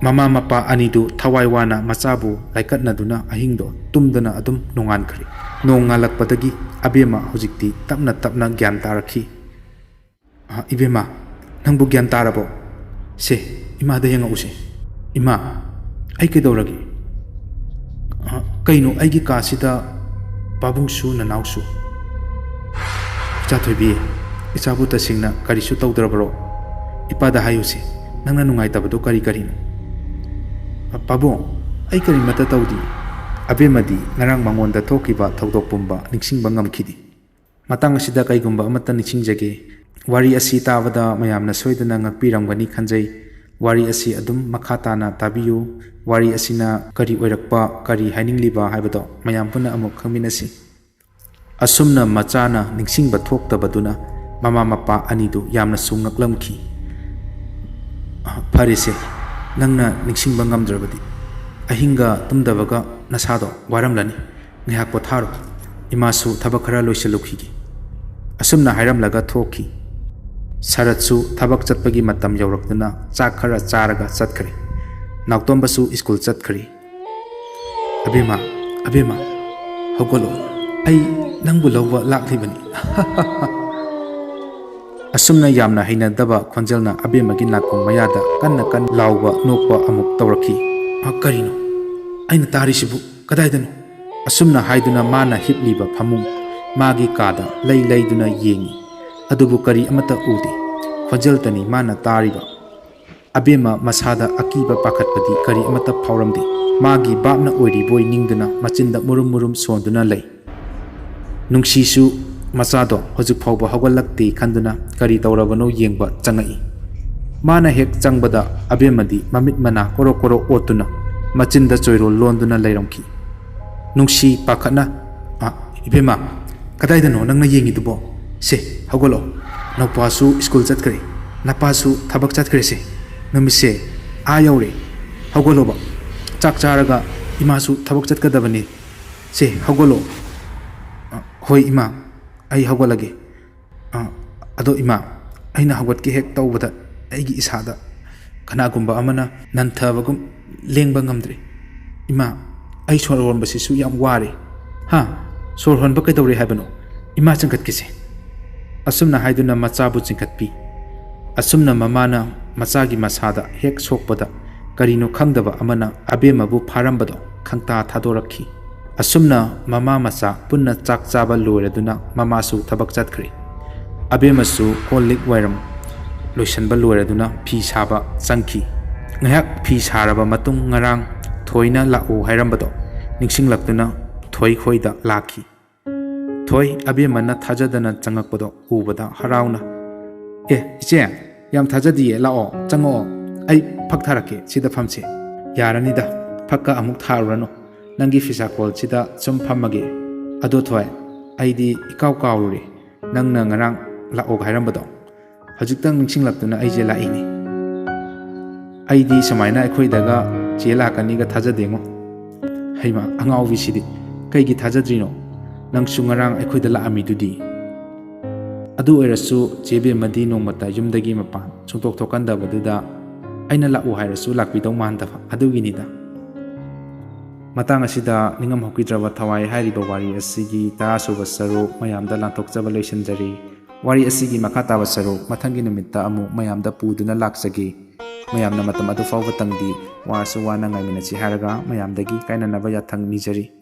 ꯃꯃꯥ ꯃꯄꯥ ꯑꯅꯤꯗꯨ ꯊꯋꯥꯏ ꯋꯥꯅ ꯃꯆꯥꯕꯨ ꯂꯥꯏꯀꯠꯅꯗꯨꯅ ꯑꯍꯤꯡꯗꯣ ꯇꯨꯝꯗꯅ ꯑꯗꯨꯝ ꯅꯣꯡꯉꯥꯟꯈ꯭ꯔꯦ꯫ ꯅꯣꯡꯉꯥꯜꯂꯛꯄꯗꯒꯤ ꯑꯕꯦꯝꯃ ꯍꯧꯖꯤꯛꯇꯤ ꯇꯞꯅ ꯇꯞꯅ ꯒ꯭ꯌꯥꯟ ꯇꯥꯔꯛꯈꯤ꯫ "ꯑ, ꯏꯕꯦꯝꯃ, ꯅꯪꯕꯨ ꯒ꯭ꯌꯥꯟ ꯇꯥꯔꯕꯣ? ꯁꯦ, ꯏꯃꯥꯗ ꯌꯦꯡꯉꯛꯎꯁꯦ꯫ ꯏꯃꯥ, ꯑꯩ ꯀꯩꯗꯧꯔꯒꯦ? ꯑ, ꯀꯩꯅꯣ, ꯑꯩꯒꯤ ꯀꯥꯁꯤꯗ ꯄꯥꯕꯨꯡꯁꯨ ꯅꯅꯥꯎꯁꯨ?" "ꯏꯆꯥ ꯊꯣꯏꯕꯤ, ꯏꯆꯥꯕꯨ ꯇꯁꯦꯡꯅ ꯀꯔꯤꯁꯨ ꯇꯧꯗ꯭ꯔꯕꯔꯣ? ꯏꯄꯥꯗ ꯍꯥꯏꯌꯨꯁꯦ, ꯅꯪꯅ ꯅꯨꯡꯉꯥꯏꯇꯕꯗꯣ ꯀꯔꯤ ꯀꯔꯤꯅꯣ?" "ꯑ, ꯄꯥꯕꯨꯡ, ꯑꯩ ꯀꯔꯤꯃꯠꯇ ꯇꯧꯗꯦ꯫" ꯑꯕꯦꯝꯃꯗꯤ ꯉꯔꯥꯡ ꯃꯉꯣꯟꯗ ꯊꯣꯛꯈꯤꯕ ꯊꯧꯗꯣꯛ ꯄꯨꯝꯕ ꯅꯤꯡꯁꯤꯡꯕ ꯉꯝꯈꯤꯗꯦ꯫ ꯃꯇꯥꯡ ꯑꯁꯤꯗ ꯀꯩꯒꯨꯝꯕ ꯑꯃꯠꯇ ꯅꯤꯡꯁꯤꯡꯖꯒꯦ꯫ ꯋꯥꯔꯤ ꯑꯁꯤ ꯇꯥꯕꯗ ꯃꯌꯥꯝꯅ ꯁꯣꯏꯗꯅ ꯉꯛꯄꯤꯔꯝꯒꯅꯤ ꯈꯟꯖꯩ꯫ ꯋꯥꯔꯤ ꯑꯁꯤ ꯑꯗꯨꯝ ꯃꯈꯥ ꯇꯥꯅ ꯇꯥꯕꯤꯌꯨ꯫ ꯋꯥꯔꯤ ꯑꯁꯤꯅ ꯀꯔꯤ ꯑꯣꯏꯔꯛꯄ, ꯀꯔꯤ ꯍꯥꯏꯅꯤꯡꯂꯤꯕ ꯍꯥꯏꯕꯗꯣ ꯃꯌꯥꯝ ꯄꯨꯟꯅ ꯑꯃꯨꯛ ꯈꯪꯃꯤꯟꯅꯁꯤ꯫ ꯑꯁꯨꯝꯅ ꯃꯆꯥꯅ ꯅꯤꯡꯁꯤꯡꯕ ꯊꯣꯛꯇꯕꯗꯨꯅ ꯃꯃꯥ ꯃꯄꯥ ꯑꯅꯤꯗꯨ ꯌꯥꯝꯅꯁꯨ ꯉꯛꯂꯝꯈꯤ꯫ "ꯐꯔꯦꯁꯦ, ꯅꯪꯅ ꯅꯤꯡꯁꯤꯡꯕ ꯉꯝꯗ꯭ꯔꯕꯗꯤ ꯑꯍꯤꯡꯒ ꯇꯨꯝꯗꯕꯒ ꯅꯁꯥꯗꯣ ꯋꯥꯔꯝꯂꯅꯤ꯫ ꯉꯥꯏꯍꯥꯛ ꯄꯣꯊꯥꯔꯣ꯫ ꯏꯃꯥꯁꯨ ꯊꯕꯛ ꯈꯔ ꯂꯣꯏꯁꯤꯜꯂꯨꯈꯤꯒꯦ꯫" ꯑꯁꯨꯝꯅ ꯍꯥꯏꯔꯝꯂꯒ ꯊꯣꯛꯈꯤ꯫ ꯁꯔꯠꯁꯨ ꯊꯕꯛ ꯆꯠꯄꯒꯤ ꯃꯇꯝ ꯌꯧꯔꯛꯇꯨꯅ ꯆꯥꯛ ꯈꯔ ꯆꯥꯔꯒ ꯆꯠꯈ꯭ꯔꯦ꯫ ꯅꯥꯎꯇꯣꯝꯕꯁꯨ ꯁ꯭ꯀꯨꯜ ꯆꯠꯈ꯭ꯔꯦ꯫ "ꯑꯕꯦꯝꯃ, ꯑꯕꯦꯝꯃ, ꯍꯧꯒꯠꯂꯣ꯫ ꯑꯩ ꯅꯪꯕꯨ ꯂꯧꯕ ꯂꯥꯛꯂꯤꯕꯅꯤ꯫" ꯑꯁꯨꯝꯅ ꯌꯥꯝꯅ ꯍꯩꯅꯗꯕ ꯈꯣꯟꯖꯦꯜꯅ ꯑꯕꯦꯝꯃꯒꯤ ꯅꯥꯀꯣꯡ ꯃꯌꯥꯗ ꯀꯟꯅ ꯀꯟꯅ ꯂꯥꯎꯕ ꯅꯣꯛꯄ ꯑꯃꯨꯛ ꯇꯧꯔꯛꯈꯤ꯫ "ꯑ, ꯀꯔꯤꯅꯣ ꯑꯩꯅ ꯇꯥꯔꯤꯁꯤꯕꯨ? ꯀꯗꯥꯏꯗꯅꯣ?" ꯑꯁꯨꯝꯅ ꯍꯥꯏꯗꯨꯅ ꯃꯥꯅ ꯍꯤꯞꯂꯤꯕ ꯐꯃꯨꯡ, ꯃꯥꯒꯤ ꯀꯥꯗ ꯂꯩ ꯂꯩꯗꯨꯅ ꯌꯦꯡꯉꯤ꯫ ꯑꯗꯨꯕꯨ ꯀꯔꯤ ꯑꯃꯠꯇ ꯎꯗꯦ꯫ ꯈꯣꯟꯖꯦꯜꯇꯅꯤ ꯃꯥꯅ ꯇꯥꯔꯤꯕ꯫ ꯑꯕꯦꯝꯃ ꯃꯁꯥꯗ ꯑꯀꯤꯕ ꯄꯥꯈꯠꯄꯗꯤ ꯀꯔꯤ ꯑꯃꯠꯇ ꯐꯥꯎꯔꯝꯗꯦ꯫ ꯃꯥꯒꯤ ꯚꯥꯞꯅ ꯑꯣꯏꯔꯤꯕꯣꯏ ꯅꯤꯡꯗꯨꯅ ꯃꯆꯤꯟꯗ ꯃꯨꯔꯨꯝ ꯃꯨꯔꯨꯝ ꯁꯣꯟꯗꯨꯅ ꯂꯩ꯫ ꯅꯨꯡꯁꯤꯁꯨ ꯃꯆꯥꯗꯣ ꯍꯧꯖꯤꯛ ꯐꯥꯎꯕ ꯍꯧꯒꯠꯂꯛꯇꯦ ꯈꯟꯗꯨꯅ ꯀꯔꯤ ꯇꯧꯔꯕꯅꯣ ꯌꯦꯡꯕ ꯆꯪꯉꯛꯏ꯫ ꯃꯥꯅ ꯍꯦꯛ ꯆꯪꯕꯗ ꯑꯕꯦꯝꯃꯗꯤ ꯃꯃꯤꯠ ꯃꯅꯥ ꯀꯣꯔꯣ ꯀꯣꯔꯣ ꯑꯣꯠꯇꯨꯅ ꯃꯆꯤꯟꯗ ꯆꯣꯏꯔꯣꯜ ꯂꯣꯟꯗꯨꯅ ꯂꯩꯔꯝꯈꯤ꯫ ꯅꯨꯡꯁꯤ ꯄꯥꯈꯠꯅ, "ꯑ, ꯏꯕꯦꯝꯃ, ꯀꯗꯥꯏꯗꯅꯣ ꯅꯪꯅ ꯌꯦꯡꯉꯤꯗꯨꯕꯣ? ꯁꯦ, ꯍꯧꯒꯠꯂꯣ꯫ ꯅꯧꯄꯥꯁꯨ ꯁ꯭ꯀꯨꯜ ꯆꯠꯈ꯭ꯔꯦ, ꯅꯄꯥꯁꯨ ꯊꯕꯛ ꯆꯠꯈ꯭ꯔꯦꯁꯦ꯫ ꯅꯨꯃꯤꯠꯁꯦ ꯑꯥ ꯌꯧꯔꯦ꯫ ꯍꯧꯒꯠꯂꯣꯕ꯫ ꯆꯥꯛ ꯆꯥꯔꯒ ꯏꯃꯥꯁꯨ ꯊꯕꯛ ꯆꯠꯀꯗꯕꯅꯤ꯫ ꯁꯦ, ꯍꯧꯒꯠꯂꯣ꯫" "ꯑ, ꯍꯣꯏ ꯏꯃꯥ, ꯑꯩ ꯍꯧꯒꯠꯂꯒꯦ꯫ ꯑ, ꯑꯗꯣ ꯏꯃꯥ, ꯑꯩꯅ ꯍꯧꯒꯠꯀꯦ ꯍꯦꯛ ꯇꯧꯕꯗ ꯑꯩꯒꯤ ꯏꯁꯥꯗ ꯀꯅꯥꯒꯨꯝꯕ ꯑꯃꯅ ꯅꯟꯊꯕꯒꯨꯝ ꯂꯦꯡꯕ ꯉꯝꯗ꯭ꯔꯦ꯫ ꯏꯃꯥ, ꯑꯩ ꯁꯣꯔ ꯍꯣꯟꯕꯁꯤꯁꯨ ꯌꯥꯝ ꯋꯥꯔꯦ꯫" "ꯍꯥ? ꯁꯣꯔ ꯍꯣꯟꯕ ꯀꯩꯗꯧꯔꯦ ꯍꯥꯏꯕꯅꯣ?" "ꯏꯃꯥ, ꯆꯤꯡꯈꯠꯀꯦꯁꯦ꯫" ꯑꯁꯨꯝꯅ ꯍꯥꯏꯗꯨꯅ ꯃꯆꯥꯕꯨ ꯆꯤꯡꯈꯠꯄꯤ꯫ ꯑꯁꯨꯝꯅ ꯃꯃꯥꯅ ꯃꯆꯥꯒꯤ ꯃꯁꯥꯗ ꯍꯦꯛ ꯁꯣꯛꯄꯗ ꯀꯔꯤꯅꯣ ꯈꯪꯗꯕ ꯑꯃꯅ ꯑꯕꯦꯝꯃꯕꯨ ꯐꯥꯔꯝꯕꯗꯣ ꯈꯪꯇꯥ ꯊꯥꯗꯣꯔꯛꯈꯤ꯫ ꯑꯁꯨꯝꯅ ꯃꯃꯥ ꯃꯆꯥ ꯄꯨꯟꯅ ꯆꯥꯛ ꯆꯥꯕ ꯂꯣꯏꯔꯗꯨꯅ ꯃꯃꯥꯁꯨ ꯊꯕꯛ ꯆꯠꯈ꯭ꯔꯦ꯫ ꯑꯕꯦꯝꯃꯁꯨ ꯀꯣꯜ ꯂꯤꯛ ꯋꯥꯏꯔꯝ ꯂꯣꯏꯁꯟꯕ ꯂꯣꯏꯔꯗꯨꯅ ꯐꯤ ꯁꯥꯕ ꯆꯪꯈꯤ꯫ ꯉꯥꯏꯍꯥꯛ ꯐꯤ ꯁꯥꯔꯕ ꯃꯇꯨꯡ ꯉꯔꯥꯡ ꯊꯣꯏꯅ ꯂꯥꯛꯎ ꯍꯥꯏꯔꯝꯕꯗꯣ ꯅꯤꯡꯁꯤꯡꯂꯛꯇꯨꯅ ꯊꯣꯏ ꯈꯣꯏꯗ ꯂꯥꯛꯈꯤ꯫ ꯊꯣꯏ, ꯑꯕꯦꯝꯃꯅ ꯊꯥꯖꯗꯅ ꯆꯪꯉꯛꯄꯗꯣ ꯎꯕꯗ ꯍꯔꯥꯎꯅ, "ꯑꯦ, ꯏꯆꯦ, ꯌꯥꯝ ꯊꯥꯖꯗꯤꯌꯦ, ꯂꯥꯛꯑꯣ, ꯆꯪꯉꯛꯑꯣ, ꯑꯩ ꯐꯛ ꯊꯥꯔꯛꯀꯦ, ꯁꯤꯗ ꯐꯝꯁꯦ꯫" "ꯌꯥꯔꯅꯤꯗ, ꯐꯛꯀ ꯑꯃꯨꯛ ꯊꯥꯔꯨꯔꯅꯨ, ꯅꯪꯒꯤ ꯐꯤꯁꯥꯀꯣꯜꯁꯤꯗ ꯁꯨꯝ ꯐꯝꯃꯒꯦ꯫ ꯑꯗꯣ ꯊꯣꯏ, ꯑꯩꯗꯤ ꯏꯀꯥꯎ ꯀꯥꯎꯔꯨꯔꯦ, ꯅꯪꯅ ꯉꯔꯥꯡ ꯂꯥꯛꯑꯣ ꯍꯥꯏꯔꯝꯕꯗꯣ꯫ ꯍꯧꯖꯤꯛꯇꯪ ꯅꯤꯡꯁꯤꯡꯂꯛꯇꯨꯅ ꯑꯩꯁꯦ ꯂꯥꯛꯏꯅꯤ꯫ ꯑꯩꯗꯤ ꯁꯨꯃꯥꯏꯅ ꯑꯩꯈꯣꯏꯗꯒ ꯆꯦ ꯂꯥꯛꯀꯅꯤꯒ ꯊꯥꯖꯗꯦꯉꯣ꯫" "ꯍꯩꯃꯥ, ꯑꯉꯥꯎꯕꯤꯁꯤꯗꯤ, ꯀꯩꯒꯤ ꯊꯥꯖꯗ꯭ꯔꯤꯅꯣ? ꯅꯪꯁꯨ ꯉꯔꯥꯡ ꯑꯩꯈꯣꯏꯗ ꯂꯥꯛꯑꯝꯃꯤꯗꯨꯗꯤ꯫" "ꯑꯗꯨ ꯑꯣꯏꯔꯁꯨ ꯆꯦ ꯕꯦꯝꯃꯗꯤ ꯅꯣꯡꯃꯇ ꯌꯨꯝꯗꯒꯤ ꯃꯄꯥꯟ ꯁꯨꯡꯊꯣꯛ ꯊꯣꯛꯀꯟꯗꯕꯗꯨꯗ ꯑꯩꯅ ꯂꯥꯛꯎ ꯍꯥꯏꯔꯁꯨ ꯂꯥꯛꯄꯤꯗꯧ ꯃꯥꯟꯗꯕ, ꯑꯗꯨꯒꯤꯅꯤꯗ꯫" ꯃꯇꯥꯡ ꯑꯁꯤꯗ ꯅꯤꯡꯉꯝ ꯍꯧꯈꯤꯗ꯭ꯔꯕ ꯊꯋꯥꯏ ꯍꯥꯏꯔꯤꯕ ꯋꯥꯔꯤ ꯑꯁꯤꯒꯤ ꯇꯔꯥꯁꯨꯕ ꯁꯔꯨꯛ ꯃꯌꯥꯝꯗ ꯂꯥꯟꯊꯣꯛꯆꯕ ꯂꯣꯏꯁꯤꯟꯖꯔꯤ꯫ ꯋꯥꯔꯤ ꯑꯁꯤꯒꯤ ꯃꯈꯥ ꯇꯥꯕ ꯁꯔꯨꯛ ꯃꯊꯪꯒꯤ ꯅꯨꯃꯤꯠꯇ ꯑꯃꯨꯛ ꯃꯌꯥꯝꯗ ꯄꯨꯗꯨꯅ ꯂꯥꯛꯆꯒꯦ꯫ ꯃꯌꯥꯝꯅ ꯃꯇꯝ ꯑꯗꯨ ꯐꯥꯎꯕꯇꯪꯗꯤ ꯋꯥꯔꯁꯨ ꯋꯥꯅ ꯉꯥꯏꯃꯤꯟꯅꯁꯤ ꯍꯥꯏꯔꯒ ꯃꯌꯥꯝꯗꯒꯤ ꯀꯥꯏꯅꯅꯕ ꯌꯥꯊꯪ ꯅꯤꯖꯔꯤ꯫